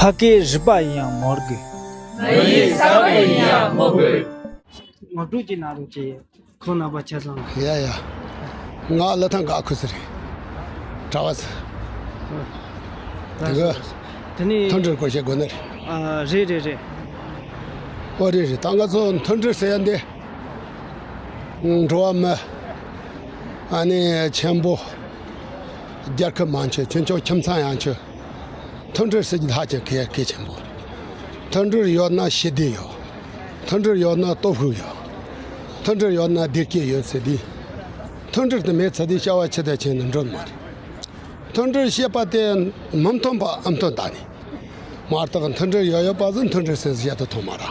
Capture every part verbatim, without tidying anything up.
ཕ་སྐད་རིག་པ་ཡིན་ཡང་མོ་རྒོད། མི་ཡི་ས་བོན་ཡིན་ཡང་མོ་རྒོད། ངོ་སྤྲོད་ཅིག་གནང་རོགས་གྱིས། ཁོང་རྣམ་པ་ཆ་ཚང་། ཡ་ཡ། ང་ལི་ཐང་དགའ་ཁུ་སི་རེད། གྲྭ་བ་ཟེར། དེ་ག་དེ་ནས་མཐུན་སྒྲིལ་སྐོར་བཤད་དགོས་ནི་རེད། ཨ། རེད་རེད་རེད། ཨོ་རེད་རེད། ད་ང་ཚོ་མཐུན་སྒྲིལ་ཟེར་ཡ་འདི། འགྲོ་བ་མི། ཨ་ནི་ཆེན་པོ། རྒྱལ་ཁབ་མང་ཆེ། ཆུང་ཆུང་ཁྱིམ་ཚང་ཡང་ཆེ། མཐུན་སྒྲིལ་ཟེར་རྒྱུ་ཧ་ཅང་གལ་གལ་ཆེན་པོ། མཐུན་སྒྲིལ་ཡོད་ན་ཞི་བདེ་ཡོད། མཐུན་སྒྲིལ་ཡོད་ན་སྟོབས་ཤུགས་ཡོད། མཐུན་སྒྲིལ་ཡོད་ན་བདེ་སྐྱིད་ཡོད་ཟེར་དུས། མཐུན་སྒྲིལ་དེ་མེད་ཚེ་དེ་བྱ་བ་ཆེ་དང་ཆེ་ནས་འགྲོ་ནི་མ་རེད། མཐུན་སྒྲིལ་ཞེས་པ་དེ་མི་མཐུན་པ་ཨ་མཐུན་ད་ནི། མ་གཏོགས་མཐུན་སྒྲིལ་ཡོད་ཡོད་པ་ཟིག་མཐུན་སྒྲིལ་ཟེར་ཟེར་ཡ་དེ་མཐོང་མ་ར།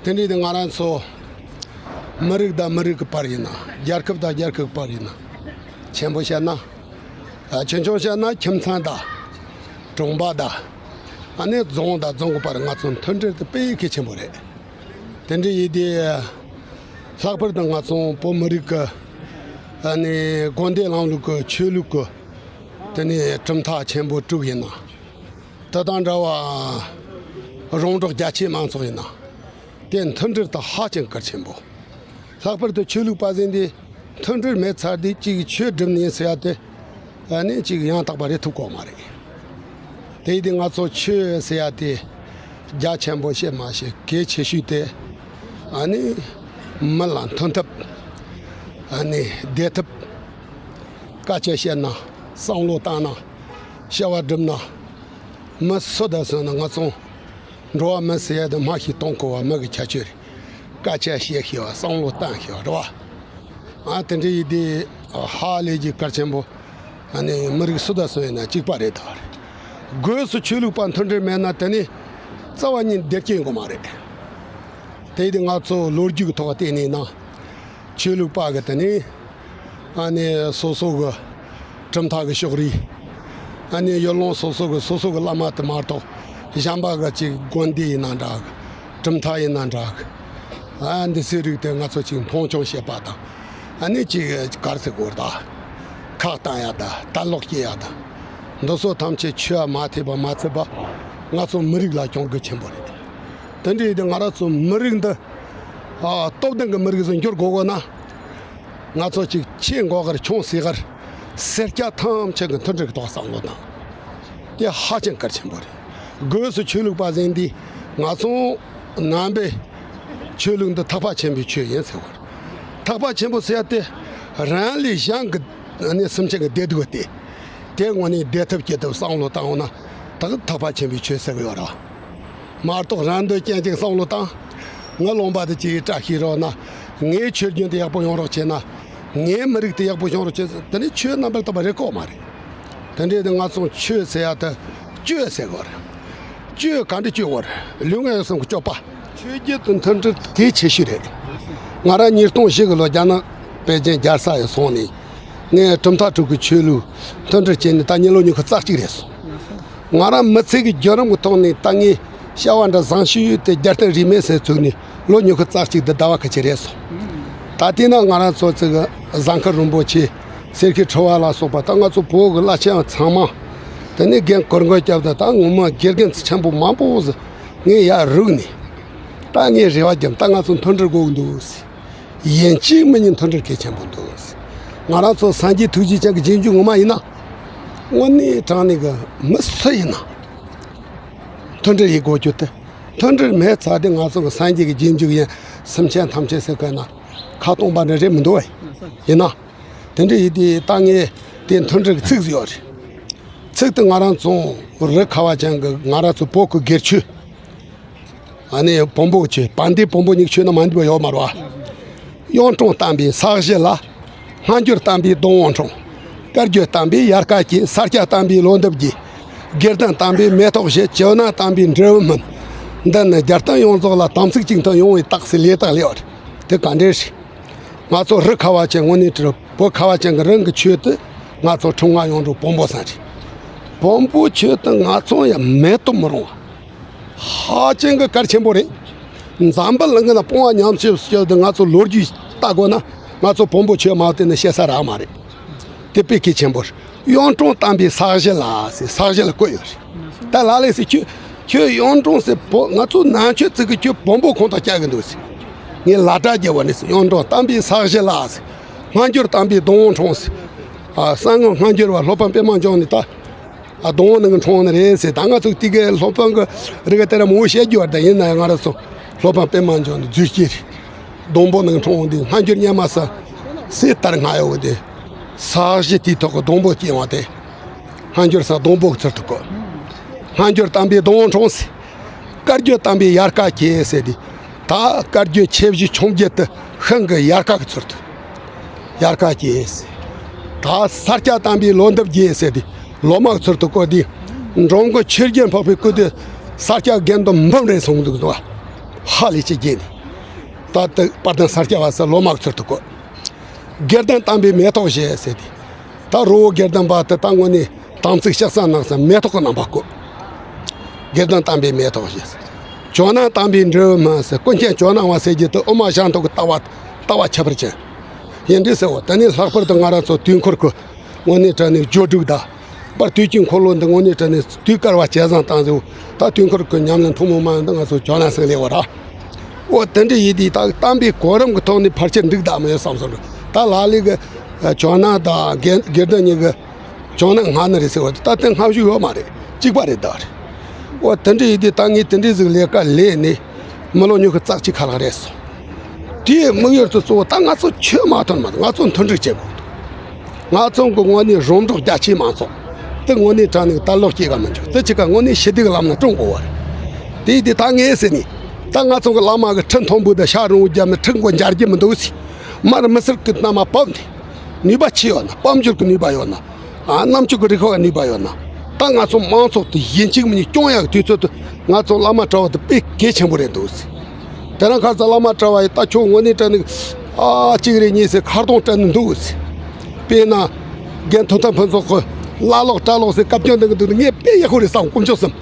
དེ་འདྲའི་དེ་ང་རང་ཚོ་མི་རིགས་དང་མི་རིགས་ཀྱི་བར་ཡིན་ན། རྒྱལ་ཁབ་དང་རྒྱལ་ཁབ་ཀྱི་བར་ཡིན་ན། ཆེན་པོ་བཤད་ན། ཨ། ཆུང་ཆུང་བཤད་ན་ཁྱིམ་ཚང་དང་། གྲོང་པ་དང་། ཨ་ནི་རྫོང་དང་རྫོང་གི་བར་ང་ཚོ་མཐུན་སྒྲིལ་དེ་དཔེ་གལ་ཆེན་པོ་རེད། དེ་འདྲ་ཡིན་དུས། ལྷག་པར་དུ་ང་ཚོ་བོད་མི་རིགས་ཀྱི། ཨ་ནི་དགོན་སྡེ་ལམ་ལུགས་ཀྱི་ཆོས་ལུགས་ཀྱི། དེ་ནས་གྲུབ་མཐའ་ཆེན་པོ་དྲུག་ཡིན་ན། དེ་དང་འདྲ་བ་རོང་འབྲོག་རྒྱ་ཆེ་མང་ཚོགས་ཡིན་ན། དེ་མཐུན་སྒྲིལ་དེ་ཧ་ཅང་གལ་ཆེན་པོ། ལྷག་པར་དུ་ཆོས་ལུགས་པ་ཟིན་དེ་མཐུན་སྒྲིལ་མེད་ཚར་དུས་གཅིག་ཆོས་སྒྲུབ་ནས་ཟེར་ཡ་དེ། ཨ་ནི་གཅིག་ཡང་དག་པ་རེད་ཐུབ་ཀྱི་མ་རེད། དེ་ཡིན་དུས་ང་ཚོ་ཆོས་ཟེར་ཡ་དེ་རྒྱ་ཆེན་པོ་བཤད་མ་བཤད་གལ་ཆེ་ཤོས་དེ། ཨ་ནི་མི་ལ་མཐུན་ཐབས། ཨ་ནི་བདེ་ཐབས། སྐད་ཆ་བཤད་ན། བསམ་བློ་བཏང་ན། བྱ་བ་བསྒྲུབ་ན། མི་སུ་དང་སུ་ན་ང་ཚོ། འགྲོ་བ་མི་ཟེར་ཡ་དེ་སྨྲ་ཤེས་དོན་གོ་བ་མི་གི་ཁྱད་ཆོས་རེད། སྐད་ཆ་བཤད་ཤེས་པ། བསམ་བློ་བཏང་ཤེས་པ་རེད་བ། ཨ། དེ་འདྲ་ཡིན་དུས་ཧ་ལས་ཀྱི་གལ་ཆེན་པོ། ཨ་ནི་མི་རིགས་སུ་དང་སུ་ཡིན་ན་གཅིག་པ་རེད་ད། སྒོས་སུ་ཆོས་ལུགས་པ་མཐུན་སྒྲིལ་མེད་ན་དེ་ནི་རྩ་བ་ཉིད་བདེ་སྐྱིད་ཡོང་གི་མ་རེད། དེ་ཡིན་དུས་ང་ཚོ་ལོ་རྒྱུས་ཀྱི་ཐོག་བལྟས་ནས་ན། ཆོས་ལུགས་པ་གི་དེ་ནི། ཨ་ནི་སོ་སོ་གི་གྲུབ་མཐའ་གི་ཕྱོགས་རིས། ཨ་ནི་ཡུལ་ལུང་སོ་སོ་གི་སོ་སོ་གི་བླ་མ་དེ་མ་གཏོགས་གཞན་པ་གི་ཅིག་དགོན་སྡེ་ཡིན་ན་འདྲ་གི། གྲུབ་མཐའ་ཡིན་ན་འདྲ་གི། ཨ། འདི་ཚོའི་རིགས་དེ་ང་ཚོ་ཅིག་མཐོང་ཆུང་བྱེད་པ་དང་། ཨ་ནི་ཅིག་ག་རེ་ཟེར་དགོས་རེད་ད། ཁག་བཏང་ཡ་དང་ལྟ་ལོག་སྐྱེ་ཡ་དང་། འདི་ཚོ་ཐམས་ཅད་ཆོས་མ་ཐེ་བ་མ་ཚུད་པ། ང་ཚོ་མི་རིགས་ལ་གྱོང་གུད་ཆེན་པོ་རེད། དེ་འདྲ་ཡིན་དུས་ང་རང་ཚོ་མི་རིགས་འདི། ཨ། སྟོབས་ལྡན་གྱི་མི་རིགས་སུ་འགྱུར་དགོས་དགོས་ན། ང་ཚོ་ཅིག་ཆེས་མགོ་དཀར་ཆུང་སེ་དཀར། སེར་སྐྱ་ཐམས་ཅད་ཀྱི་མཐུན་སྒྲིལ་གྱི་ཐོག་བསམ་བློ་བཏང་། དེ་ཧ་ཅང་གལ་ཆེན་པོ་རེད། སྒོས་སུ་ཆོས་ལུགས་པ་ཟིན་དུས་ང་ཚོ་ནང་པའི་ཆོས་ལུགས་འདི་ཐེག་པ་ཆེན་པོའི་ཆོས་ཡིན་ཟེར་བ་རེད། ཐེག་པ་ཆེན་པོ་ཟེར་ཡ་དེ་རང་ལས་གཞན་གྱི་ནི་སེམས་ཅན་གྱི་བདེ་སྡུག་སྟེ། དེ་དངོས་གནས་བདེ་ཐབས་སྐྱིད་ཐབས་བསམ་བློ་བཏང་འོང་ན། ད་གི་ཐེག་པ་ཆེན་པོའི་ཆོས་ཟེར་གི་ཡོད་རེད། མ་གཏོགས་རང་འདོད་ཅན་ཅིག་བསམ་བློ་བཏང་། ངའི་ལུང་པ་དེ་ཅིག་བཀྲ་ཤིས་རོགས་ན། ངའི་ཆོས་རྒྱུན་དེ་ཡག་པོ་ཡོང་རོགས་བྱས་ན། ངའི་མི་རིགས་དེ་ཡག་པོ་བྱུང་རོགས་བྱས། དེ་ནི་ཆོས་རྣམ་པར་དག་པ་རེད་ཀོ་མ་རེད། དེ་འདྲའི་དེ་ང་ཚོ་ཆོས་ཟེར་ཡ་དེ་སྤྱོད་ཟེར་གོ་རེད། སྤྱོད་ག་འདྲ་སྤྱོད་དགོས་རེད། ལུས་ངག་ཡིད་གསུམ་གྱི་སྤྱོད་པ། ཆོས་བརྒྱུད་དུ་མཐུན་སྒྲིལ་གལ་ཆེ་ཤོས་རེད། ང་རང་ཉིས་སྟོང་བཞི་གི་ལོ་རྒྱ་ནག་པེ་ཅིན་རྒྱལ་ས་ཡི་སོང་ནས། ངས་གྲུབ་མཐའ་དྲུག་གི་ཆོས་ལུགས་མཐུན་སྒྲིལ་བྱས་ནས་ད་ཉིན་ལོ་ཉི་ཤུ་རྩ་གཅིག་རེད་སོང་། ང་རང་མི་ཚེ་གི་བརྒྱུད་རིམ་གྱི་ཐོག་ནས་ད་ངས་བྱ་བ་འདྲ་བཟང་ཤོས་ཡོད་དེ་རྒྱལ་བསྟན་རིས་མེད་ཟེར་བཙུགས་ནས་ལོ་ཉི་ཤུ་རྩ་གཅིག་འདི་ཟླ་བ་ཁ་ཆེ་རེད་སོང་། ད་ལྟས་ན་ང་རང་ཚོ་ཚོ་གི་གཟའ་འཁོར་རིན་པོ་ཆེ། གསེར་ཁའི་ཁྲི་བ་ལ་སོགས་པ་ད་ང་ཚོ་བོད་ཀྱི་བླ་ཆེན་ཚང་མ། དེ་ནས་རྒན་གོར་མགོ་སྐྱབས་དང་ད་ངོ་མ་དགེ་རྒན་ཆེན་པོ་མང་པོ་ཟིག་ངས་ཡར་རུག་ནས། ད་ངས་རེ་བ་བརྒྱབ། ད་ང་ཚོ་མཐུན་སྒྲིལ་དགོས་ཀྱི་འདུག་ཟེར། ཡིན་གཅིག་མིན་གཉིས་མཐུན་སྒྲིལ་གལ་ཆེན་པོ་འདུག་ཟེར། ང་རང་ཚོ་སངས་རྒྱས་ཐུགས་རྗེ་ཅན་གྱི་རྗེས་འཇུག་ངོ་མ་ཡིན་ན། དངོས་གནས་དྲང་གནས་ཀྱི་མི་སུ་ཡིན་ན། མཐུན་སྒྲིལ་ཡེད་དགོས་རྒྱུ་དེ། མཐུན་སྒྲིལ་མེད་ཚར་དུས་ང་ཚོ་གི་སངས་རྒྱས་ཀྱི་རྗེས་འཇུག་ཡིན། སེམས་ཅན་ཐམས་ཅད་ཟེར་དགོས་ན། ཁ་སྟོང་པ་འདྲ་རེད་མི་འདུག་བས། ཡིན་ན། དེ་འདྲ་ཡིན་དུས་ད་ངས་དེ་མཐུན་སྒྲིལ་གྱི་ཚིག་ཟིག་ཡོད་རེད། ཚིག་དེ་ང་རང་ཚོ་རི་ཁ་བ་ཅན་གྱི་ང་རང་ཚོ་བོད་ཀྱི་སྒེར་ཆོས། ཨ་ནི་བོན་པོ་ཆོས། བན་དེ་བོན་པོ་གཉིས་ཆོས་ནི་མ་འདུས་པ་ཡོད་མ་རེད་བ། གཡུང་དྲུང་བསྟན་པའི་ས་གཞི་ལ། སྔ་འགྱུར་བསྟན་པའི་གདུང་བ་འཁྲུངས། བཀའ་བརྒྱུད་བསྟན་པའི་དབྱར་ཁ་སྐྱེས། ས་སྐྱ་བསྟན་པའི་ལོ་འདབ་རྒྱས། དགེ་ལྡན་བསྟན་པའི་མེ་ཏོག་བཞད། ཇོ་ནང་བསྟན་པའི་འབྲས་བུ་སྨིན། འདི་ནི་རྒྱལ་བསྟན་ཡོངས་རྫོགས་ལ། དམ་ཚིག་གཅིག་མཐུན་ཡོང་བའི་རྟགས་སུ་ལས་དང་ལེའུ་རེད། དེ་ག་འདྲས་རེད། ང་ཚོ་རི་ཁ་བ་ཅན་དངོས་གནས་དྲི་བོད་ཁ་བ་ཅན་གྱི་རང་གི་ཆོས་དེ་ང་ཚོ་ཁྲིམས་ལྔ་ཡོངས་གྲོལ་བོན་པོ་ས་རེད། བོན་པོ་ཆོས་དེ་ང་ཚོ་ཡང་མེད་དུ་མི་རུང་བ། ཧ་ཅང་གི་གལ་ཆེན་པོ་རེད། འཛམ་བུ་གླིང་གི་ནང་སྤོང་བ་ཉམས་སུ་སྐྱོད་དེ་ང་ཚོ་ལོ་རྒྱུས་ལྟ་དགོས་ན་ང་ཚོ་བོན་པོ་ཆོས་མ་བལྟས་ན་ཤེས་ས་རག་མ་རེད། དེ་དཔེ་གལ་ཆེན་པོ་རེད། གཡུང་དྲུང་བསྟན་པའི་ས་གཞི་ལ་ཟེར་ས་གཞི་ལ་བཀོད་ཡོད་རེད། ད་ལ་ལས་ཟེར་ཁྱོད་ ཁྱོད་གཡུང་དྲུང་ཟེར་བོ་ང་ཚོ་ནང་ཆོས་བཙུགས་གི་ཁྱོད་བོན་པོ་ཁོང་དང་སྐྱ་གི་འདུག་ཟེར། ངས་ལ་དྭགས་རྒྱལ་བ་ནས་ཟེར། གཡུང་དྲུང་དམ་པའི་ས་གཞི་ལ་ཟེར། སྔ་འགྱུར་དམ་པའི་སྡོང་བོ་འཁྲུངས་ཟེར། ཨ་གསང་སྔགས་སྔ་འགྱུར་བ་སློབ་དཔོན་པད་མ་འབྱུང་གནས་ད། ཨ་སྡོང་བོ་ནང་གི་འཁྲུངས་ནི་རེད་ཟེར། ད་ང་ཚོ་དེ་གའི་སློབ་དཔོན་གི་རིགས་དེ་ར་མང་བོ་བཤད་རྒྱུ་བ་ད་ཡིན་ན་ཡང་ང་རང་ཚོ་སློབ་དཔོན་པད་མ་འབྱུང་གནས་རྫུས་སྐྱེས་རེད། སྡོང་པོ་ནང་འཁྲུངས་འདི་སྔ་འགྱུར་སྙེ་མ་ས་སྲས་ལྟར་སྔ་ཡོད་དེ། ས་གཞི་དེའི་ཐོག་གི་སྡོང་པོ་སྐྱེ་བ་དེ། སྔ་འགྱུར་ས་སྡོང་པོ་གི་ཚུལ་དུ་བཀོད། སྔ་འགྱུར་དམ་པའི་སྡོང་བོ་འཁྲུངས་ཟེར། བཀའ་བརྒྱུད་དམ་པའི་དབྱར་ཁ་སྐྱེས་ཟེར་དེ། ད་བཀའ་བརྒྱུད་ཆེ་བཞི་ཆུང་བརྒྱད་དུ་ཤིང་གི་དབྱར་ཁ་གི་ཚུལ་དུ། དབྱར་ཁ་སྐྱེས་ཟེར། ད་ས་སྐྱ་དམ་པའི་ལོ་འདབ་རྒྱས་ཟེར་དེ། ལོ་མ་གི་ཚུལ་དུ་བཀོད་དེ། འབྲོང་གི་ཆུ་རྒྱུན་འཕགས་པའི་སྐུ་དེ། ས་སྐྱ་དགེ་འདུན་འབུམ་རེ་སོང་འདུག་ཟེར་བ། ཧ་ལས་ཅི་རྒྱས་ནས། ད་ལྟ་དཔལ་ལྡན་ས་སྐྱ་བ་ཟེར་ལོ་མ་གི་ཚུལ་དུ་བཀོད། དགེ་ལྡན་དམ་པའི་མེ་ཏོག་བཞད་ཟེར་ཏེ། ད་རི་བོ་དགེ་ལྡན་པ་དེ་ད་དངོས་གནས་དམ་ཚིག་ལྕགས་ཟམ་གནང་ས་མེ་ཏོག་གི་རྣམ་པ་བཀོད། དགེ་ལྡན་དམ་པའི་མེ་ཏོག་བཞད་ཟེར། ཇོ་ནང་དམ་པའི་འབྲས་བུ་སྨིན་ཟེར། ཀུན་མཁྱེན་ཇོ་ནང་བ་ཟེར་རྒྱུ་དེ་དབུ་མ་ཞྭ་མཐོང་གི་ལྟ་བ་ལྟ་བ་ཁྱད་པར་ཅན་ཡིན་འདྲ་ཟེར་བ། དེ་ནས་ལྷག་པར་དུ་ང་རང་ཚོ་དུས་འཁོར་གི་དངོས་གནས་དྲང་གནས་སྦྱོར་དྲུག་དང་། པར་དུས་ཀྱི་འཁོར་ལོ་འདི་དངོས་གནས་དྲང་གནས་དུས་བསྐལ་བ་ཇི་ཙམ་བཏང་ཟེར། ད་དུས་འཁོར་གྱི་ཉམས་ལེན་ཐུན་མོང་མ་ཡིན་ད་ང་ཚོ་ཇོ་ནང་ཟེར་ལེ་བ་ར། འོ་དེ་འདྲ་ཡིན་དུས་ད་དམ་པའི་གོ་རིམ་གྱི་ཐོག་ནས་ཕལ་ཆེར་འགྲིག་ད་མ་ཡོད་བསམ་སོང་། ད་ལ་ལས་གི་ཇོ་ནང་དང་དགེ་དགེ་ལྡན་གཉིས་ཀྱི་ཇོ་ནང་སྔ་ནི་རེད་ཟེར་བ་ད་དེ་སྔ་ཤོས་ཡོད་མ་རེད། གཅིག་པ་རེད་ད་རེད། འོ་དེ་འདྲ་ཡིན་དུས་ད་ངས་དེ་འདྲའི་ཟིག་ལས་ཀ་ལས་ནས་མི་ལོ་ཉི་ཤུ་རྩ་གཅིག་ཁ་ལྷག་རེད་སོང་། དེའི་དམིགས་ཡུལ་དུ་གཙོ་བོ་ད་ང་ཚོ་ཆོས་མ་ཐོན་མ་ང་ཚོ་མཐུན་སྒྲིལ་བྱེད་དགོས། ང་ཚོ་གི་དངོས་གནས་རོང་འབྲོག་རྒྱ་ཆེའི་མང་ཚོགས་དེ་དངོས་གནས་དྲང་གནས་དར་ལོག་སྐྱེ་ག་མི་འཇུག་དེ་ཅི་ག་དངོས་གནས་ཞི་བདེ་གི་ལམ་ན་བཀྲོངས་དགོས་བ་རེད། དེ་ཡིན་དུས་ད་ངས་ཟེར་ནས་ད་ང་ཚོ་གི་བླ་མ་གི་ཁྲི་མཐོན་པོ་དང་ཤ་རིང་བོ་རྒྱབ་ནས་ཁྲི་མགོ་འབྱར་གྱི་མི་འདུག་ཟེར། མར་མི་སེར་གི་རྣ་མ་བབས་ནས་ནུས་པ་ཆེ་ཡོད་ན་དཔལ་འབྱོར་གི་ནུས་པ་ཡོད་ན། ཨ་རྣམ་དཔྱོད་ཀྱི་རིག་པ་ནུས་པ་ཡོད་ན། ད་ང་ཚོ་མང་ཚོགས་དེ་ཡིན་གཅིག་མིན་གཉིས་སྐྱོང་ཡག་གི་དུས་ཚོད་དུ་ང་ཚོ་བླ་མ་གྲྭ་བ་དེ་དཔེ་གལ་ཆེན་པོ་རེད་འདུག་ཟེར། དེ་རིང་ཁ་སང་བླ་མ་གྲྭ་བ་ཡིས་ད་ཁྱོད་དངོས་གནས་དྲང་གནས་ཨ་གཅིག་རེ་གཉིས་ཟེར་ཁ་རྡུང་སྤྲད་ནི་འདུག་ཟེར། དཔེར་ན་རྒན་ཐུབ་བསྟན་ཕུན་ཚོགས་ཁོས་བླ་ལོག་གྲྭ་ལོག་ཟེར་བཀའ་བཀྱོན་འདི་གི་འདུག་ནི་ངས་དཔེ་ཡག་པོ་རེད་བསམ། དཀོན་མཆོག་གསུམ།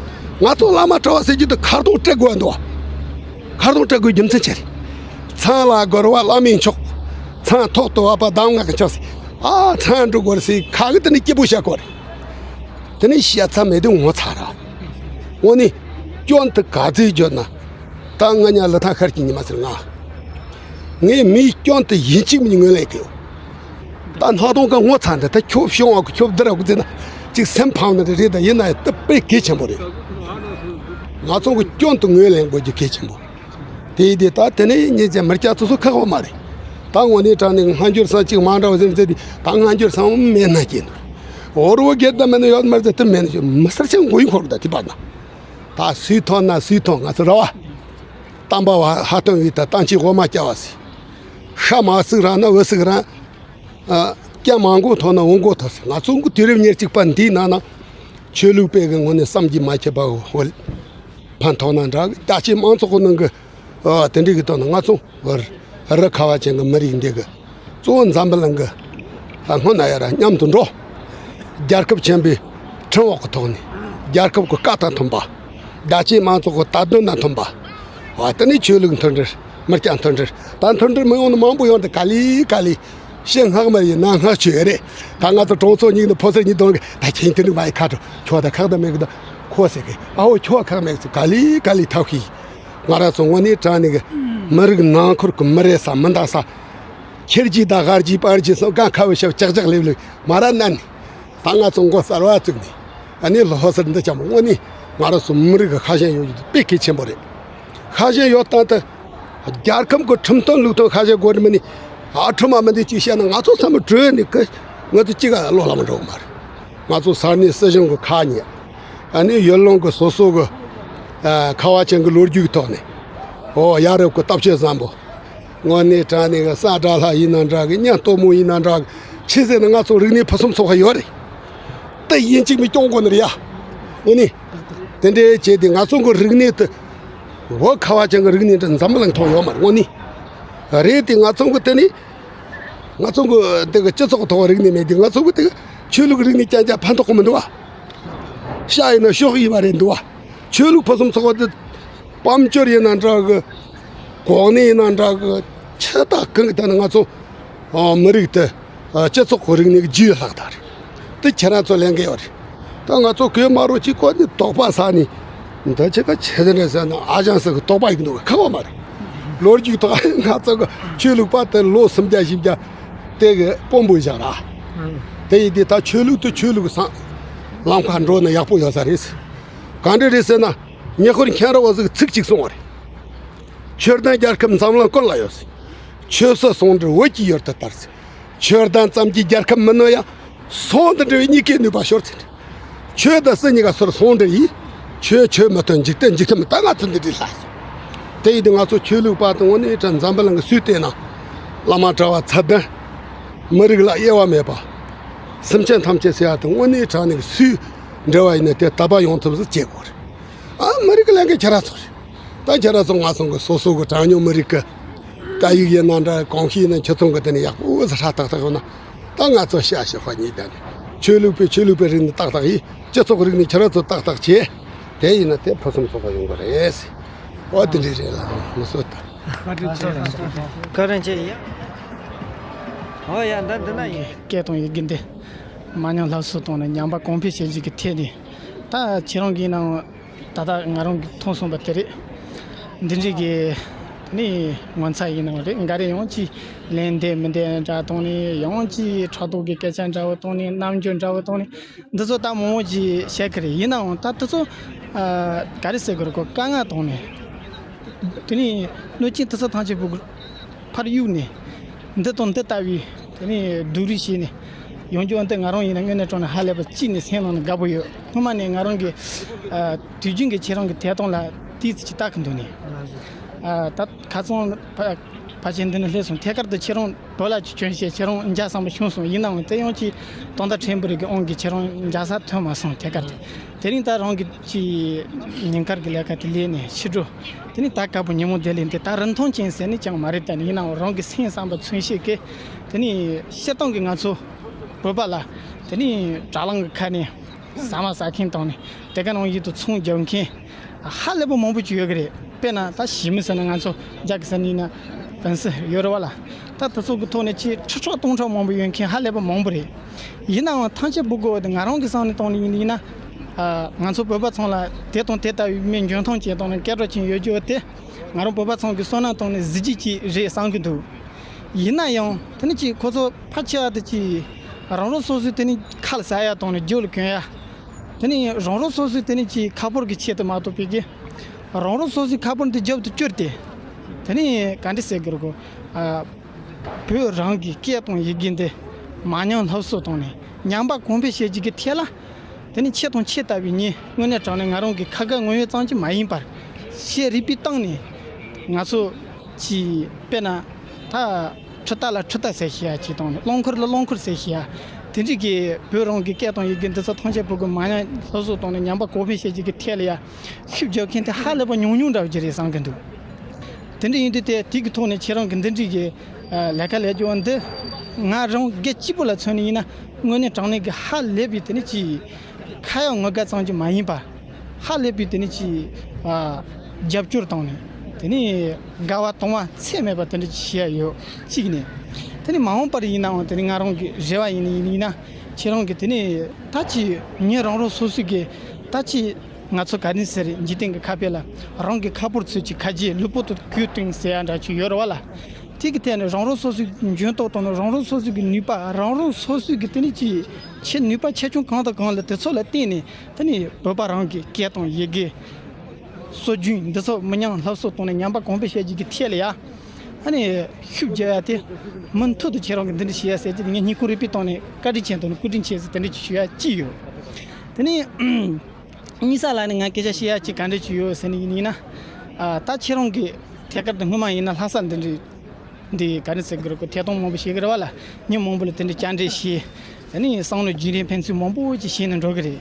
ང་ཚོ་བླ་མ་གྲྭ་བ་ཟེར་རྒྱུ་དེ་ཁ་རྡུང་སྤྲད་དགོས་འདུག་ཁ་རྡུང་སྤྲད་དགོས་རྒྱུ་མཚན་ཆེ་རེད། ཚང་ལ་སྒོར་བ་བླ་མའི་མཆོག་ཚང་ཐོག་ཏུ་བབ་པ་གདམས་ངག་གི་མཆོག་ཟེར། ཨ་ཚང་འགྲོ་དགོས་ཟེར་ཁ་གི་དེ་ནི་སྐྱིད་པོ་བཤད་དགོས་རེད། དེ་ནི་བཤད་ཚར་མེད་དུས་ངོ་ཚ་ར། དངོས་གནས་སྐྱོན་དུ་ག་ཚོད་བརྗོད་ན། ད་ང་ཉ་ལི་ཐང་ཤར་གྱི་ཉི་མ་ཟེར་ང་། ངས་མིའི་སྐྱོན་དུ་ཡིན་གཅིག་མིན་ངོས་ལེན་གི་ཡོད། ད་སྣང་སྟོང་གི་ངོ་ཚ་འདི་ད་ཁྱོད་ཤོང་བ་གི་ཁྱོད་འདི་ར་གི་ཟེར་ན་ཅིག་སེམས་ཕམ་ནི་རེད་ད་ཡིན་ན་ཡང་དེ་དཔེ་གལ་ཆེན་པོ་རེད། ང་ཚོ་གི་སྐྱོན་དུ་ངོས་ལེན་དགོས་རྒྱུ་གལ་ཆེན་པོ། དེ་ཡིན་དུས་ད་དེ་ནས་ཉིན་ཅན་མི་སྐྱ་ཚོ་སུ་ཁག་པོ་མ་རེད། ད་དངོས་གནས་དྲང་གནས་སྔ་འགྱུར་ས་གཅིག་མ་འདྲ་བ་ཟེར་ཟེར་དུས་ད་སྔ་འགྱུར་སང་མེད་ན་སྐྱེས་འདུག་འོ་རུ་བ་སྒེར་ད་མེད་ན་ཡོད་མ་རེད་ཟེར་དེ་མེད་ན་ཞུ་མི་སེར་ཆེན་མགོ་ཡིན་འཁོར་གི་ད་དེ་བར་ན། ད་སུས་ཐོན་ན་སུས་ཐོན་ང་ཚོ་ར་བ། གཏམ་པ་བ་ཧ་སྟོན་བའི་ད་གཏམ་གཅིག་འོ་མ་སྐྱ་བ་ཟེར། ཤ་མ་ཟུག་རང་ན་འོ་ཟུག་རང་། ཨ། སྐྱ་མང་གོ་ཐོག་ན་འོང་གོ་ཐོག་ཟེར། ང་ཚོ་གི་དུས་རབས་ཉེར་གཅིག་པ་འདིའི་ནང་ན་ཆོས་ལུགས་པའི་གི་ངོས་ནས་བསམ་གྱིས་མ་ཁྱབ་པ་འོ་ཕན་ཐོགས་ན་འདྲ་གི་རྒྱ་ཆེའི་མང་ཚོགས་ཀྱི་ནང་གི་ཨ་དེ་འདྲའི་གི་ཐོག་ན་ང་ཚོ་རི་ཁ་བ་ཅན་གི་མི་རིགས་འདི་གི་གཙོ་བོ་འཛམ་བུ་གླིང་གི་ཨ་སྔོན་ན་ཡ་ར་མཉམ་དུ་འགྲོ། རྒྱལ་ཁབ་ཆེན་པོའི་ཁྲིམས་འོག་གི་ཐོག་ནས་རྒྱལ་ཁབ་ཀྱི་བཀའ་དང་མཐུན་པ། རྒྱ་ཆེའི་མང་ཚོགས་ཀྱི་ལྟ་འདུན་དང་མཐུན་པ། འོ་དེ་ནས་ཆོས་ལུགས་མཐུན་སྒྲིལ། མི་སྐྱ་མཐུན་སྒྲིལ། ད་མཐུན་སྒྲིལ་མི་ཡོང་ནི་མང་པོ་ཡོང་དུས་ག་ལེ་ག་ལེ། ཤི་སྔགས་མ་ཡིན་ན་སྔགས་ཆོས་རེད། ད་ང་ཚོ་གྲོང་ཚོ་གཉིས་ནི་ཕོ་སར་གཉིས་དང་གི་ད་ཁྱེད་དེ་ནི་མ་ཡི་ཁ་དྲོ་ཁྱོ་ད་ཁག་ད་མེད་གི་ད་ཁོ་ཟེར་གི་ཨ་འོ་ཁྱོ་ཁག་མེད་གི་ག་ལེ་ག་ལེ་ཐབས་ཤེས། ང་རང་ཚོ་དངོས་གནས་དྲང་གནས་གི་མི་རིགས་ནང་ཁུལ་གི་མི་རེད་ས་མི་འདང་ས། ཁྱེར་གྱིས་ད་ཧར་གྱིས་པར་གྱིས་སོང་གང་ཁ་བའི་ཞབས་ཅག་ཅག་ལེབ་ལེབ་མ་ར་ན་ནི། ད་ང་ཚོ་མགོ་གསར་བ་བཙུགས་ནས་ཨ་ནི་ལོ་སར་འདི་ཅམ་དངོས་གནས་ང་རང་ཚོ་མི་རིགས་ཀྱི་ཁ་ཞེན་ཡོད་རྒྱུ་དཔེ་གལ་ཆེན་པོ་རེད། ཁ་ཞེན་ཡོད་སྟངས་དེ་རྒྱལ་ཁམས་ཀྱི་ཁྲིམས་དོན་ལུགས་དོན་ཁ་ཞེན་དགོས་རེད་མི་ནི་ཨ་ཁྲིམས་མ་མི་འདི་ཅིག་བཤད་ན་ང་ཚོ་བསམ་བློ་གྲོས་ནི་ཀི་ང་ཚོ་གཅིག་ག་བློ་ལ་མ་འགྲོ་གི་མ་རེད། ང་ཚོ་ས་གནས་སྲིད་གཞུང་གི་ཁ་ཉེ་ཨ་ནི་ཡུལ་ལུང་གི་སོ་སོ་གི་ཨ་ཁ་བ་ཅན་གི་ལོ་རྒྱུས་ཀྱི་ཐོག་ནས་ཨོ་ཡ་རབས་ཀྱི་སྟོབས་ཆེ་བཟང་པོ། དངོས་གནས་དྲང་གནས་གི་ས་དགྲ་ལྷ་ཡིན་ན་འདྲ་གི་གཉན་སྟོན་མོ་ཡིན་ན་འདྲ་གི་ཆི་ཟེར་ན་ང་ཚོ་རིག་གནས་ཕུན་སུམ་ཚོགས་པ་ཡོད་རེད། ད་ཡིན་གཅིག་མིན་སྐྱོང་དགོས་ནི་རེད་ཡ། དངོས་གནས། དེ་འདྲའི་བྱས་ཏེ་ང་ཚོ་གི་རིག་གནས་དེ། བོད་ཁ་བ་ཅན་གི་རིག་གནས་འདི་འཛམ་བུ་གླིང་ཐོག་ཡོད་མ་རེད་དངོས་གནས། རེད་དེ་ང་ཚོ་གི་དེ་ནི། ང་ཚོ་གི་དེ་གི་སྤྱི་ཚོགས་ཐོག་རིག་གནས་མེད་དེ་ང་ཚོ་གི་དེ་གི་ཆོས་ལུགས་རིག་གནས་རྐྱང་རྐྱང་ཕན་ཐོགས་གི་མི་འདུག་བ། ཤ་ཡིན་ན་ཤོག་ཡིན་པ་རེད་འདུག་བ། ཆོས་ལུགས་ཕུན་སུམ་ཚོགས་པ་དེ། དཔལ་འབྱོར་ཡིན་ན་འདྲ་གི། གོ་གནས་ཡིན་ན་འདྲ་གི། ཆི་ད་གང་གི་ད་ནི་ང་ཚོ། ཨ་མི་རིགས་དེ། ཨ་སྤྱི་ཚོགས་ཀྱི་རིག་གནས་ཀྱི་རྒྱུའི་ལྷག་ད་རེད། དེ་ཁྱེད་རང་ཚོ་ལས་འགན་ཡོད་རེད། ད་ང་ཚོ་གོས་དམར་རོ་གཅིག་གོ་ནི་དོགས་པ་ཟ་ནི། འདི་ཆེ་ག་ཆེ་ཟེར་ནས་ཟེར་ན་ཨ་ཅང་ཟེར་གི་དོགས་པ་ཡིན་འདུག་ཁག་པོ་མ་རེད། ལོ་རྒྱུས་ཐོག་ང་ཚོ་གི་ཆོས་ལུགས་པ་དེ་ལོ་སུམ་བརྒྱ་བཞི་བརྒྱ་དེ་གི་དཔོན་པོ་བཞག་ར། དེ་ཡིན་དུས་ད་ཆོས་ལུགས་དེ་ཆོས་ལུགས་སང་ལམ་ཁ་འགྲོ་ན་ཡག་པོ་ཡོད་ས་རེད། ག་འདྲ་རེད་ཟེར་ན་ཉེ་ཧོར་མཁན་ར་བ་ཟིག་ཚིག་གཅིག་གསུངས་པ་རེད། ཆོས་ལྡན་རྒྱལ་ཁབ་འཛམ་གླིང་ཀུན་ལ་ཡོད་ཟེར། ཆོས་སྲིད་ཟུང་འབྲེལ་བོད་ཀྱི་ཡུལ་དུ་དར་ཟེར། ཆོས་ལྡན་ཙམ་གྱི་རྒྱལ་ཁབ་མིན་ནོ་ཡང་ཟུང་དུ་འབྲེལ་བའི་གཉིས་ཀའི་ནུས་པ་ཤོར་ཟེར། ཆོས་དང་སྲིད་གཉིས་ཀ་སོར་ཟུང་འབྲེལ་ཡིན། ཆོས་ཆོས་མི་མཐུན། འཇིག་རྟེན་འཇིག་རྟེན་མི་མཐུན། ང་ཚོ་འདི་འདྲའི་ལྷ་ཟེར། དེ་ཡིན་དུས་ང་ཚོ་ཆོས་ལུགས་པ་དང་དངོས་གནས་དྲང་འཛམ་བུ་གླིང་གི་སུས་བལྟས་ན་བླ་མ་གྲྭ་བ་ཚད་ལྡན། མི་རིགས་ལ་དབྱེ་བ་མེད་པ། སེམས་ཅན་ཐམས་ཅད་ཟེར་ཡ་དང་དངོས་གནས་དྲང་གནས་ཀྱི་སུས་འབྲེལ་བ་ཡིན་ན་དེ་དད་པ་ཡོང་ཐུབ་ཟིག་བྱེད་དགོས་རེད། ཨ་མི་རིགས་ཀྱི་ལས་འགན་ཁྱེད་རང་ཚོ་རེད། ད་ཁྱེད་རང་ཚོ་ང་ཚོ་གི་སོ་སོ་གི་གྲངས་ཉུང་མི་རིགས་ཀྱི་སྐད་ཡིག་ཡིན་ན་འདྲ། གོམས་གཤིས་ཡིན་ན། ཁྱེད་ཚོ་གི་དེ་ནས་ཡག་པོ་ཟིག་ཧྲ་ཏག་ཏག་ཡོང་ན། ད་ང་ཚོ་ཤ་ཞེ་དཔའ་ཉིད་དང་ནི་ཆོས་ལུགས་པས་ཆོས་ལུགས་པའི་རིག་གནས་ཏག་ཏག་ཡིན། སྤྱི་ཚོགས་རིག་གནས་ཁྱེད་རང་ཚོ་ཏག་ཏག་བྱས། དེ་ཡིན་ན་དེ་ཕུན་སུམ་ཚོགས་པ་ཡོང་གི་རེད། ཨོ་དེ་འདྲ་རེད་ལ་མི་སོ་ད། བཀའ་དྲིན་ཆེ། བཀའ་དྲིན་ཆེ་ཡ། ཨོ་ཡ་འདི་འདི་ན་ཡིན། སྐད་དང་ཡི་གེ་འདི་མ་ཉམས་སླར་གསོ་གཏོང་ནས་ཉམས་པ་གོང་འཕེལ་བྱེད་རྒྱུ་གི་ཐད་ནས། ད་ཁྱེད་རང་གིས་ནང་ད་ལྟ་ང་རང་གིས་མཐོང་སོང་བ་དེ་རེད། འདི་འདྲའི་གི་ནི་ངོ་མཚར་ཡིན་ནའང་རེད། འགའ་རེ་ཡང་ཅིག་ལན་འདེབས་མི་འདེབས་འདྲ་བཏང་ནས། ཡང་ཅིག་ཕྲག་དོག་གི་སྐད་ཆ་འདྲ་བོ་བཏང་ནས། རྣམ་འགྱུར་འདྲ་བོ་བཏང་ནས། འདི་ཚོ་ད་མང་བོ་ཅིག་བཤད་ཀྱི་རེད། ཡིན་ནའང་ད་དེ་ཚོ་ཨ་ག་རེ་ཟེར་དགོས་རེད། ཁོ་དཀའ་ངལ་བཏང་ནས། དེ་ནས་གནོད་སྐྱོན་དེ་ཚོ་ཐམས་ཅད་ཕར་གཡུག་ནས། འདི་དང་འདི་ལྟ་བུའི་དེ་ནས་སྡུག་རུས་བྱས་ནས་ཡོང་རྒྱུ་འདི་ང་རང་ཡིན་ན་དངོས་གནས་དྲང་གནས་ཧ་ལས་པ་གཅིག་ནས་སེམས་ནང་ནས་དགའ་པོ་ཡོད། སྔོན་མ་ནས་ང་རང་གི་ཨ་དུས་རྒྱུན་གྱི་ཁྱེད་རང་གི་ཐད་གཏོང་ལ་ཏོག་ཙམ་ཅིག་ལྟ་གི་འདུག་ནས། ཨ་ད་ཁ་སང་ཕ་ཕལ་ཆེར་འདི་ནས་སླེབས་སོང་། ཐད་ཀར་དུ་ཁྱེད་རང་བོད་ལ་ཅིག་བྱོན་བྱས་ཁྱེད་རང་མཇལ་བསམ་པ་བྱུང་སོང་། ཡིན་ནའང་དེ་ཡང་ཅིག་དོན་དག་ཕྲན་བུ་རེ་གི་དབང་གིས་ཁྱེད་རང་མཇལ་ས་ཐོན་མ་སོང་། ཐད་ཀར་དུ། དེ་རིང་ད་རང་གི་ཅིག་ཉིན་དཀར་གྱི་ལས་ཀ་དེ་ལས་ནས་ཕྱི་དྲོ། དེ་ནས་ད་དཀར་པོ་ཉིན་མོ་དེ་ལས་འདི་ད་རིན་ཐང་ཅན་ཟེར་ནས་ཀྱང་མ་རེད། ད་ཡིན་ནའང་རང་གི་སེམས་བསམ་པ་མཚོན་བྱེད་ཀྱི། དེ་ནས་སྤྱིར་བཏང་གི་ང་ཚོ་བོད་པ་ལ་དེ་ནས་དྲ་ལམ་གྱི་ཁ་ནས་ཟ་མ་ཟ་མཁན་བཏང་ནས་དེ་ག་ནང་བཞིན་དུ་ཚོང་རྒྱག་མཁན་ཧ་ལས་པ་མང་པོ་ཅིག་ཡོད་ཀྱི་རེད། དཔེར་ན་ད་ཞི་མི་ཟེར་ན་ང་ཚོ་རྒྱ་གི་ས་ནས་ཡིན་ན་ཝན་སི་ཡོད་རེད་བ་ལ། ད་དེ་ཚོ་གི་ཐོག་ནས་ཅིག་ཁྲི་ཕྲག་སྟོང་ཕྲག་མང་པོ་ཡོད་མཁན་ཧ་ལས་པ་མང་པོ་རེད། ཡིན་ནའང་ཐམས་ཅད་བུ་གོ་བ་དེ་ང་རང་གི་སང་ནས་བཏང་ནས་ཡིན་ཡིན་ན། ཨ་ང་ཚོ་བོད་པ་ཚང་ལ་དེ་དང་དེ་ལྟ་བུའི་མི་འཇོན་ཐང་ཅན་དང་ནི་སྐད་གྲགས་ཅན་ཡོད་རྒྱུ་དེ་ང་རང་བོད་པ་ཚང་གི་བསོད་ནམས་དང་ནི་གཟི་བརྗིད་ཅིག་རེད་བསམ་གི་འདུག། ཡིན་ན་ཡང་དེ་ནི་ཅིག་ཁོ་ཚོ་ཕལ་ཆེ་བ་དེ་ཅིག་རང་རང་སོ་སོའི་དེ་ནི་ཁ་ལ་ཟ་ཡ་དང་ནི་རྒྱབ་ལ་གྱོན་ཡ། དེ་ནི་རང་རང་སོ་སོའི་དེ་ནི་ཅིག་ཁ་ཕོར་གི་ཆེད་དུ་མ་གཏོགས་པའི་གི་རང་རང་སོ་སོའི་ཁ་ཕོར་འདི་རྒྱབ་ཏུ་བསྐྱུར་ཏེ། དེ་ནི་ག་འདྲ་ཟེར་དགོས་རེད་གོ། ཨ། བོད་རང་གི་སྐད་དང་ཡི་གེ་འདི་མ་ཉམས་སླར་གསོ་བཏང་ནས་ཉམས་པ་གོང་འཕེལ་བྱེད་རྒྱུ་གི་ཐད་ལ། དེ་ནི་ཁྱེད་དང་ཁྱེད་ལྟ་བུའི་མྱི་དངོས་གནས་དྲང་གནས་ང་རང་གི་ཁ་ཁ་ངོ་ཡོད་ཙམ་གྱིས་མ་ཡིན་པར། ཤེས་རིག་པའི་སྟེང་ནས་ང་ཚོ་གི་དཔེར་ན་ད་འཕྲུལ་རྟ་ལ་འཕྲུལ་རྟ་ཟེར་ཤེས་ཡ་གཅིག་དང་ནི་རླངས་འཁོར་ལ་རླངས་འཁོར་ཟེར་ཤེས་ཡ། དེ་འདྲའི་གི་བོད་རང་གི་སྐད་དང་ཡི་གེ་འདི་ཚོ་ཐམས་ཅད་བོད་ཀྱི་མ་ཉམས་སླར་གསོ་བཏང་ནས་ཉམས་པ་གོང་འཕེལ་བྱེད་རྒྱུ་གི་ཐད་ལ་ཡ། ཤུགས་རྒྱག་མཁན་དེ་ཧ་ལས་པ་ཉུང་ཉུང་འདྲ་བོ་ཅིག་རེད་བསམ་གི་འདུག། དེ་འདྲ་ཡིན་དུས་དེ་དེ་གི་ཐོག་ནས་ཁྱེད་རང་གི་འདི་འདྲའི་གི་ཨ་ལས་ཀ་ལས་རྒྱུ་བ་འདི། ང་རང་སྒེར་གཅིག་པུ་ལ་མཚོན་ནས་ཡིན་ན་དངོས་གནས་དྲང་གནས་ཀྱི་ཧ་ལས་པའི་དེ་ནི་ཅིག་ཁ་ཡག་ངོ་དགའ་ཙམ་གྱིས་མ་ཡིན་པ། ཧ་ལས་པའི་དེ་ནི་ཅིག་ཨ་རྒྱབ་སྐྱོར་བཏང་ནས་དེ་ནི་དགའ་བ་དུང་བ་ཚད་མེད་པ་དེ་འདྲ་ཅིག་བྱེད་ཡ་ཡོད། གཅིག་ནས། དེ་ནི་མ་འོངས་པར་ཡིན་ནའང་དེ་ནི་ང་རང་གི་རེ་བ་ཡིན་ནི་ཡིན་ན། ཁྱེད་རང་གི་དེ་ནི་ད་ཅིག་མྱི་རང་རང་སོ་སོ་གི་ད་ཅིག་ང་ཚོ་ག་རེ་ཟེར། འཇིག་རྟེན་གྱི་ཁ་དཔེ་ལ་རང་གི་ཁ་ཕོར་ཚོས་ཀྱི་ཁ་རྗེས་ལུས་པོ་དེ་གོས་སྟོན་ཟེར་ཡ་འདྲ་ཅིག་ཡོད་རེད་བ་ལ། དེ་གི་ཐད་ནས་རང་རང་སོ་སོའི་འཇོན་ཐང་དང་ནི་རང་རང་སོ་སོའི་གི་ནུས་པ། རང་རང་སོ་སོའི་གི་དེ་ནི་ཅིག་ཆེ་ནུས་པ་ཆེ་ཆུང་གང་དང་གང་ལ་དེ་ཚོ་ལ་བརྟེན་ནས་དེ་ནི་བོད་པ་རང་གི་སྐད་དང་ཡི་གེ། སྲོལ་རྒྱུན་འདི་ཚོ་མི་ཉམས་སླར་གསོ་བཏང་ནས་ཉམས་པ་གོང་འཕེལ་བྱེད་རྒྱུ་གི་ཐད་ལ་ཡ། ཨ་ནི་ཤུགས་རྒྱག་ཡ་དེ་མུ་མཐུད་དུ་ཁྱེད་རང་གི་འདི་འདྲ་བྱེད་ཡ་ཟེར་གྱི་ངས་སྙིང་ཁོང་རུས་པའི་ཐོག་ནས་བཀའ་དྲིན་ཆེ་དང་ནི་སྐུ་དྲིན་ཆེ་ཟེར་དེ་འདྲ་ཅིག་ཞུ་ཡ་གཅིག་ཡོད། དེ་ནས་གཉིས་ས་ལ་ནི་ང་སྐད་ཆ་བཤད་ཡ་གཅིག་ག་འདྲ་ཅིག་ཡོད་ཟེར་ནི་ཡིན་ན། ཨ་ད་ཁྱེད་རང་གི་ཐད་ཀར་དུ་སྔོན་མ་ཡིན་ན་ལྷ་ས་འདི་འདྲའི་འདི་ག་རེ་ཟེར་གི་རེད་གོ། ཐད་གཏོང་མང་པོ་བྱེད་གི་རེད་བ་ལ། མྱི་མང་པོ་ལ་དེ་འདྲའི་བཅར་འདྲི་བྱས། དེ་ནས་བསམ་བློ་རྒྱུན་རིང་ཕན་ཚུན་མང་པོ་ཅིག་བྱས་ནས་འགྲོ་གི་རེད།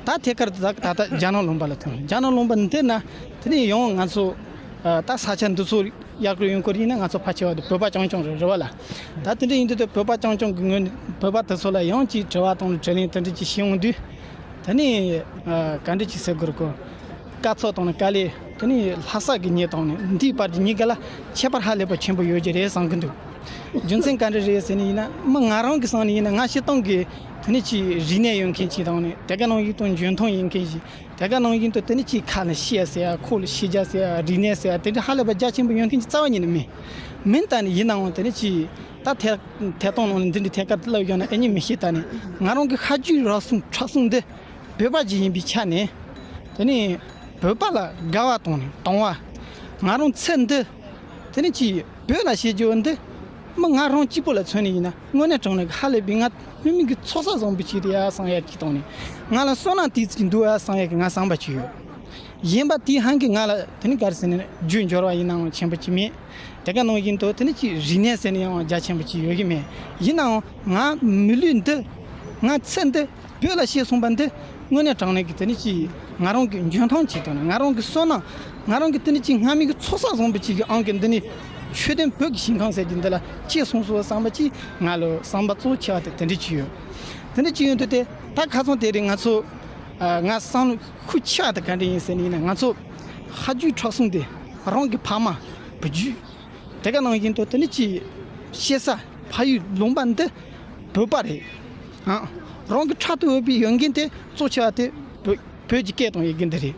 ད་ཐད་ཀར་དུ་ད་ད་ལྟ་རྒྱ་ནག་ལུང་པ་ལ་ཐོན། རྒྱ་ནག་ལུང་པ་འདི་ན་དེ་ནས་ཡང་ང་ཚོ་ཨ་ད་ས་ཆ་འདི་ཚོ་ཡག་རུ་ཡོང་གི་རེད་ཡིན་ན། ང་ཚོ་ཕལ་ཆེ་བ་དེ་བོད་པ་རྐྱང་རྐྱང་རེད་རེད་བ་ལ། ད་དེ་འདྲ་ཡིན་དུས་དེ་བོད་པ་རྐྱང་རྐྱང་གི་ངོས་ནས་བོད་པ་དེ་ཚོ་ལ་ཡང་ཅིག་དྲི་བ་དང་དྲིས་ལན་དེ་འདྲ་ཅིག་བྱེད་འོང་དུས། དེ་ནས་ཨ་ག་འདྲ་ཅིག་ཟེར་དགོས་རེད་གོ། དཀའ་ཚེགས་དང་ནི་དཀའ་ལས་དེ་ནི་ལྷ་ས་གི་མྱི་དང་ནི་འདིའི་བར་གྱི་མྱི་ག་ལ་ཁྱད་པར་ཧ་ལས་པ་ཆེན་པོ་ཡོད་ཀྱི་རེད་བསམ་གི་འདུག། རྒྱུ་མཚན་ག་འདྲ་རེད་ཟེར་ནི་ཡིན་ན། མི་ང་རང་གི་སང་ནི་ཡིན་ན། ང་སྤྱིར་བཏང་གི་ དེ་ནས་ཅིག་རིག་གནས་ཡོད་མཁན་ཅིག་དང་ནི་དེ་ག་ནང་བཞིན་དུ་འཇོན་ཐང་ཡོད་མཁན་ཞིག་དེ་ག་ནང་བཞིན་དུ་དེ་ནས་ཅིག་ཁ་ལ་བཤད་ཟེར་ཡ་ཁོག་ལ་ཤེས་བྱ་ཟེར་ཡ་རིག་གནས་ཟེར་ཡ་དེ་འདྲ་ཧ་ལས་པ་རྒྱ་ཆེན་པོ་ཡོད་མཁན་ཅིག་རྩ་བ་ཉིད་ནས་མིན། མིན་ད་ནི་ཡིན་ནའང་དེ་ནས་ཅིག་ད་ཐད་ཐད་གཏོང་ནང་ནས་འདི་འདྲའི་ཐད་ཀར་དུ་ལབ་ཡོང་ན་ཨེ་ཉིད་མི་ཤེས། ད་ནི་ང་རང་གི་ཧ་ཅུའི་རག་སོང་ཁྲག་སོང་འདི་བོད་པ་ཅིག་ཡིན་པའི་ཆ་ནས་དེ་ནས་བོད་པ་ལ་དགའ་བ་དང་ནི་དང་བ། ང་རང་ཚེ་འདི་དེ་ནས་ཅིག་བོད་ལ་བྱེད་རྒྱུ་འདི་མི་ང་རང་གཅིག་པོ་ལ་མཚོན་ནས་ཡིན་ན་དངོས་གནས་དྲང་གནས་ཀྱི་ཧ་ལས་པའི་ང་སྔོན་མའི་གི་ཚོགས་བསགས་བཟང་པོ་ཅིག་རེད་ཡ་བསམ་ཡ་ཅིག་དང་ནི་ང་ལ་བསོད་ནམས་དེ་ཅིག་འདུག་ཡ་བསམ་ཡ་གི་ང་བསམ་པ་ཅིག་ཡོད། གཞན་པ་དེའི་ཧང་གིས་ང་ལ་དེ་ནི་ག་རེ་ཟེར་ན་རྒྱུ་འབྱོར་བ་ཡིན་ནའང་ཆེན་པོ་ཅིག་མེད། དེ་ག་ནང་བཞིན་དུ་དེ་ནི་ཅིག་རིག་གནས་ཟེར་ནས་ཡང་རྒྱ་ཆེན་པོ་ཅིག་ཡོད་གི་མེད། ཡིན་ནའང་ང་མི་ལུས་འདི་ང་ཚེ་འདི་བོད་ལ་གཤེགས་སོང་པ་འདི་དངོས་གནས་དྲང་གནས་ཀྱི་དེ་ནི་ཅིག་ང་རང་གི་འཇོན་ཐང་ཅིག་དང་ནི་ང་རང་གི་བསོད་ནམས་ང་རང་གི་དེ་ནི་ཅིག་སྔ་མའི་གི་ཚོགས་བསགས་བཟང་པོ་ཅིག་གི་ཨང་གི་འདི་ནི་མཆོད་རྟེན་བོད་ཀྱི་ཞིང་ཁམས་ཟེར་གྱི་འདི་ལ་སྐྱེས་སོང་སོ་བསམ་པ་ཅིག་ང་ལ་བསམ་པ་གཙོ་ཆེ་བ་དེ་དེ་འདྲ་ཅིག་ཡོད། དེ་འདྲ་ཅིག་ཡོད་དུས་དེ་ད་ཁ་སང་དེ་རིང་ང་ཚོ་ཨ་ང་བསམ་བློ་ཤུགས་ཆེ་བ་དེ་ག་འདྲ་ཡིན་ཟེར་ནས་ཡིན་ན་ང་ཚོ་ཧ་ཅུའི་ཁྲག་སྲུང་དེ་རང་གི་ཕ་མ་བུ་རྒྱུད་དེ་ག་ནང་བཞིན་དུ་དེ་ནི་ཅིག་སྐྱེ་ས་ཕ་ཡུལ་ལུང་པ་འདི་བོད་པ་རེད། ཨ་རང་གི་ཕྲག་ཏུ་ཡོད་པའི་ཡོད་མཁན་དེ་གཙོ་ཆེ་བ་དེ་བོད་བོད་ཀྱི་སྐད་དང་ཡི་གེ་འདི་རེད།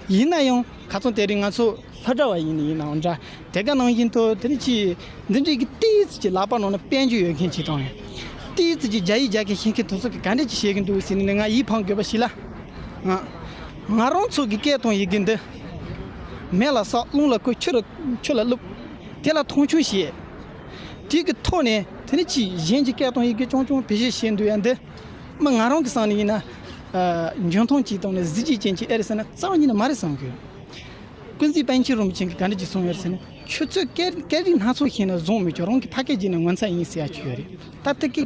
ཡིན་ན་ཡང་ཁ་སང་དེ་རིང་ང་ཚོ་སློབ་གྲྭ་བ་ཡིན་ནི་ཡིན་ནའང་འདྲ། དེ་ག་ནང་བཞིན་དུ་དེ་ནི་ཅིག་འདི་འདྲའི་གི་ཏིས་ཀྱི་ལག་པ་ནང་ན་དཔལ་འབྱོར་ཡོད་མཁན་ཅིག་དང་ནི་ཏིས་ཀྱི་རྒྱ་ཡིག་རྒྱ་སྐད་ཤེས་མཁན་དེ་ཚོ་གི་ག་འདྲ་ཅིག་བཤད་གི་འདུག་ཟེར་ནས་ང་ཡིད་ཕངས་དགོས་པ་ཞིག་ལ། ང་ང་རང་ཚོ་གི་སྐད་དང་ཡི་གེ་འདི་མེ་ལ་བསྲེགས་རླུང་ལ་བསྐུར་ཆུ་ལ་ཆུ་ལ་བླུགས། དེ་ལ་མཐོང་ཆུང་བྱས། དེ་གི་ཐོག་ནས་དེ་ནི་ཅིག་གཞན་གྱི་སྐད་དང་ཡི་གེ་ཅུང་ཅུང་བེད་སྤྱོད་བྱེད་འདུག་ཡ་འདི་མི་ང་རང་གི་བསམ་ནས་ཡིན་ན་འཇོན་ཐང་ཅིག་དང་ནི་གཟི་བརྗིད་ཅན་ཅིག་ཨེ་རེད་ཟེར་ན་རྩ་བ་ཉིད་ནས་མ་རེད་བསམ་གི་ཡོད། ཀུན་གཟིགས་པཎ་ཆེན་རིན་པོ་ཆེ་གིས་ག་འདྲ་ཅིག་གསུངས་ཡོད་ཟེར་ན། ཆུ་ཚོད་སྐད་སྐད་རིགས་སྣ་ཚོགས་ཤེས་ན་བཟང་མི་ཆོག་རང་གི་ཕ་སྐད་བརྗེད་ན་ངོ་ཚ་ཡིན་ཟེར་ཡ་ཅིག་ཡོད་རེད། ད་དེ་གི་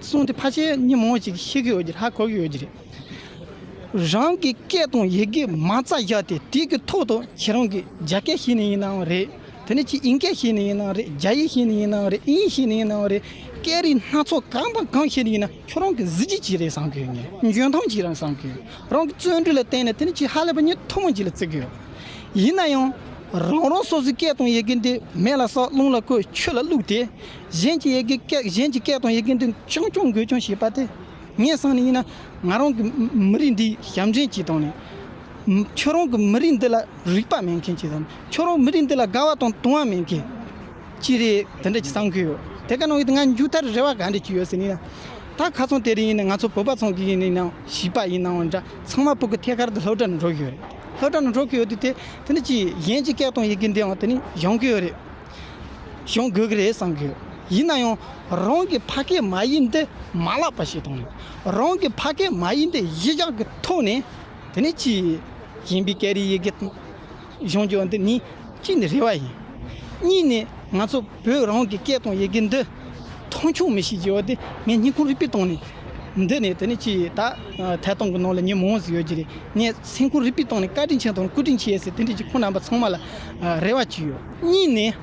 གསུང་དེ་ཕལ་ཆེར་མི་མང་པོ་ཅིག་གིས་ཤེས་ཀྱི་ཡོད་ཀྱི་རེད། ཧ་གོ་གི་ཡོད་ཀྱི་རེད། རང་གི་སྐད་དང་ཡི་གེ་མ་རྩ་བཞག་སྟེ་དེ་གི་ཐོག་ཏུ་ཁྱེད་རང་གི་རྒྱ་སྐད་ཤེས་ནི་ཡིན་ནའང་རེད། དེ་ནས་ཅིག་དབྱིན་སྐད་ཤེས་ནི་ཡིན་ནའང་རེད། རྒྱ་ཡིག་ཤེས་ནི་ཡིན་ནའང་རེད། དབྱིན་ཡིག་ཤེས་ནི་ཡིན་ནའང་རེད། སྐད་རིགས་སྣ་ཚོགས་གང་དང་གང་ཤེས་ནི་ཡིན་ན་ཁྱོད་རང་གི་གཟི་བརྗིད་ཅིག་རེད་བསམ་གི་ཡོད། ངས་འཇོན་ཐང་ཅིག་རེད་བསམ་གི་ཡོད། རང་གི་བརྩོན་འགྲུས་ལ་བརྟེན་ནས་དེ་ནི་ཅིག་ཧ་ལས་པ་ཉིད་ཐུན་མོང་ཅིག་ལ་བརྩི་གི་ཡོད། ཡིན་ན་ཡང་རང་རང་སོ་སོའི་སྐད་དང་ཡི་གེ་འདི་མེ་ལ་བསྲེགས་རླུང་ལ་བསྐུར་ཆུ་ལ་བླུགས་ཏེ་གཞན་གྱི་ཡི་གེ་སྐད་གཞན་གྱི་སྐད་དང་ཡི་གེ་འདི་རྐྱང་རྐྱང་འགོད་རྐྱང་བྱེད་པ་དེ་ངས་བསམ་ནས་ཡིན་ན་ང་རང་གི་མི་རིགས་འདིའི་ཞབས་འདྲེན་གྱིས་དང་ནས་ཁྱོད་རང་གི་མི་རིགས་འདི་ལ་རིག་པ་མེད་མཁན་གྱིས་དང་ཁྱོད་རང་མི་རིགས་འདི་ལ་དགའ་བ་དང་དུང་བ་མེད་མཁན་ཅི་རེད་དེ་འདྲ་ཅིག་བསམ་གི་ཡོད། དེ་ག་ནང་བཞིན་དུ་ང་མཇུག་མཐར་རེ་བ་ག་འདྲ་ཅིག་ཡོད་ཟེར་ན། ད་ཁ་སང་དེ་རིང་ཡིན་ན་ང་ཚོ་བོད་པ་ཚང་གི་ཡིན་ན་ཡང་བྱིས་པ་ཡིན་ནའང་འདྲ་ཚང་མ་ཕྲུ་གུ་ཐད་ཀར་དུ་སློབ་གྲྭ་ནས་འགྲོ་གི་ཡོད་རེད། སློབ་གྲྭ་ནས་འགྲོ་གི་ཡོད་དུས་དེ་དེ་ནི་ཅིག་གཞན་གྱི་སྐད་དང་ཡི་གེ་འདི་ཡང་དེ་ནི་སྦྱོང་གི་ཡོད་རེད། སྦྱོང་དགོས་ཀྱི་རེད་བསམ་གི་ཡོད། ཡིན་ན་ཡང་རང་གི་ཕ་སྐད་མ་ཡིན་འདི་མ་བརླག་པ་ཞིག་དང་ནི་རང་གི་ཕ་སྐད་མ་ཡིན་འདི་གཞི་བཞག་གི་ཐོག་ནས་དེ་ནི་ཅིག་གཞན་པའི་སྐད་རིགས་ཡི་གེ་སྦྱོང་རྒྱུ་འདི་ནི་གཅིག་ནི་རེ་བ་ཡིན། གཉིས་ནི་ང་ཚོ་བོད་རང་གི་སྐད་དང་ཡི་གེ་འདི་མཐོང་ཆུང་མི་བྱེད་རྒྱུ་དེ་ངས་སྙིང་ཁོང་རུས་པའི་གཏིང་ནས་འདི་ནས་དེ་ནས་ཅིག་ད་ཐད་གཏོང་གི་ནང་ལ་མི་མང་ཟིག་ཡོད་ཀྱི་རེད། ངས་སེམས་ཁོང་རུས་པའི་གཏིང་ནས་བཀའ་དྲིན་ཆེ་དང་སྐུ་དྲིན་ཆེ་ཟེར་དེ་འདྲས་ཀྱི་ཁོང་རྣམ་པ་ཚང་མ་ལ་རེ་བ་ཅིག་ཡོད། གཉིས་ནས་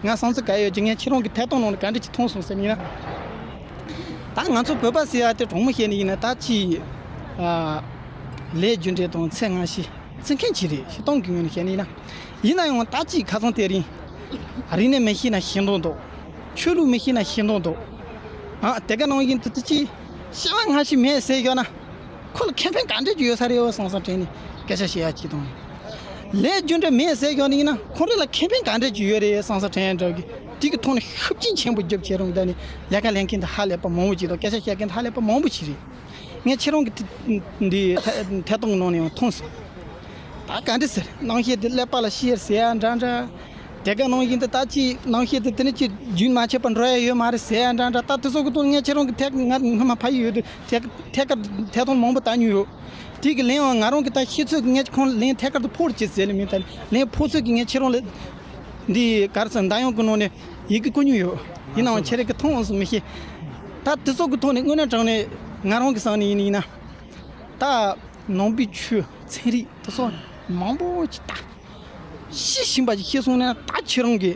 ང་བསམ་ཚུལ་ག་ཡོད་ཀྱི་ངས་ཁྱེད་རང་གི་ཐད་གཏོང་ནང་ལ་ག་འདྲས་ཅིག་མཐོང་སོང་ཟེར་ན་ཡིན་ན། ད་ང་ཚོ་བོད་པ་ཟེར་ཡ་དེ་དྲང་མོ་བཤད་ནས་ཡིན་ན་ད་ཅིག་ལས་རྒྱུ་འབྲས་དང་ཚེ་སྔ་ཕྱི་བརྩི་མཁན་ཅིག་རེད། སྤྱིར་བཏང་གི་ངོས་ནས་བཤད་ནས་ཡིན་ན། ཡིན་ན་ཡང་ད་ཅིག་ཁ་སང་དེ་རིང་རིག་གནས་མི་ཤེས་ན་ཤེས་མདོག་འདུག་ཆོས་ལུགས་མི་ཤེས་ན་ཤེས་མདོག་འདུག་ཨ་དེ་ག་ནང་བཞིན་དུ་དེ་ཅིག་བྱ་བ་སྔ་ཕྱི་མེད་ཟེར་ཡོད་ན་ཁོ་ལ་ཁེ་ཕན་ག་འདྲས་ཅིག་ཡོད་ས་རེད་བསམ་བསམ་དྲན་ནས་སྐད་ཆ་བཤད་ཡ་ཅིག་དང་། ལས་རྒྱུ་འབྲས་མེད་ཟེར་ཡོད་ན་ཡིན་ན་ཁོ་རང་ལ་ཁེ་ཕན་ག་འདྲས་ཅིག་ཡོད་རེད་བསམ་བསམ་དྲན་ཡ་འདྲ་གི་དེ་གི་ཐོག་ནས་ཤུགས་རྐྱེན་ཆེན་པོ་རྒྱབ་བྱས་རུང་ད་ནི་ལས་ཀ་ལས་མཁན་དེ་ཧ་ལས་པ་མང་པོ་ཅིག་དང་སྐད་ཆ་བཤད་མཁན་དེ་ཧ་ལས་པ་མང་པོ་ཅིག་རེད། ངས་ཁྱེད་རང་གི་འདི་ཐད་གཏོང་ནང་ནས་ཡང་མཐོང་སོང་། ད་ག་འདྲ་ཟེར་རྣམ་ཤེས་དེ་ཀླད་པ་ལ་ཤར་ཟེར་ཡ་འདྲ་འདྲ། དེ་ག་ནང་བཞིན་དུ་ད་ཅི་རྣམ་ཤེས་དེ་དེ་ནི་ཅི་རྒྱུན་མ་ཆད་པར་འགྲོ་ཡ་ཡོད་མ་རེད་ཟེར་ཡ་འདྲ་འདྲ། ད་དེ་ཚོ་གི་དོན་ངས་ཁྱེད་རང་གི་ཐད་ང་སྔོན་མ་ཕ་ཡུལ་ཡོད་དུས་ཐད་ཐད་ཀར་ཐད་གཏོང་མང་པོ་ལྟ་མྱོང་ཡོད། དེ་གི་ལན་ཡང་ང་རང་གི་ད་ཤེས་ཚོད་ཀྱི་ངས་ཁོང་ལན་ཐད་ཀར་དུ་ཕོག་ཅེས་ཟེར་ལེ་མིན་ད་ལན་ཕོག་ཚོད་ཀྱི་ངས་ཁྱེད་རང་ལ་འདི་ག་རེ་ཟེར་འདམ་གཡོག་གི་ནང་ནས་ཡི་གེ་བསྐུར་མྱོང་ཡོད། ཡིན་ནའང་ཁྱེད་རང་གི་མཐོང་འོང་སུ་མི་ཤེས། ད་དེ་ཚོ་གི་ཐོག་ནས་དངོས་གནས་དྲང་གནས་ང་རང་གི་བསམ་ནས་ཡིན་ཡིན་ན། ད་ནང་པའི་ཆོས་ཚན་རིག་དེ་ཚོ་མང་པོ་ཅིག་ད་ཤེས་བཞིན་པ་ཅིག་ཤེས་སོང་ན་ད་ཁྱེད་རང་གི་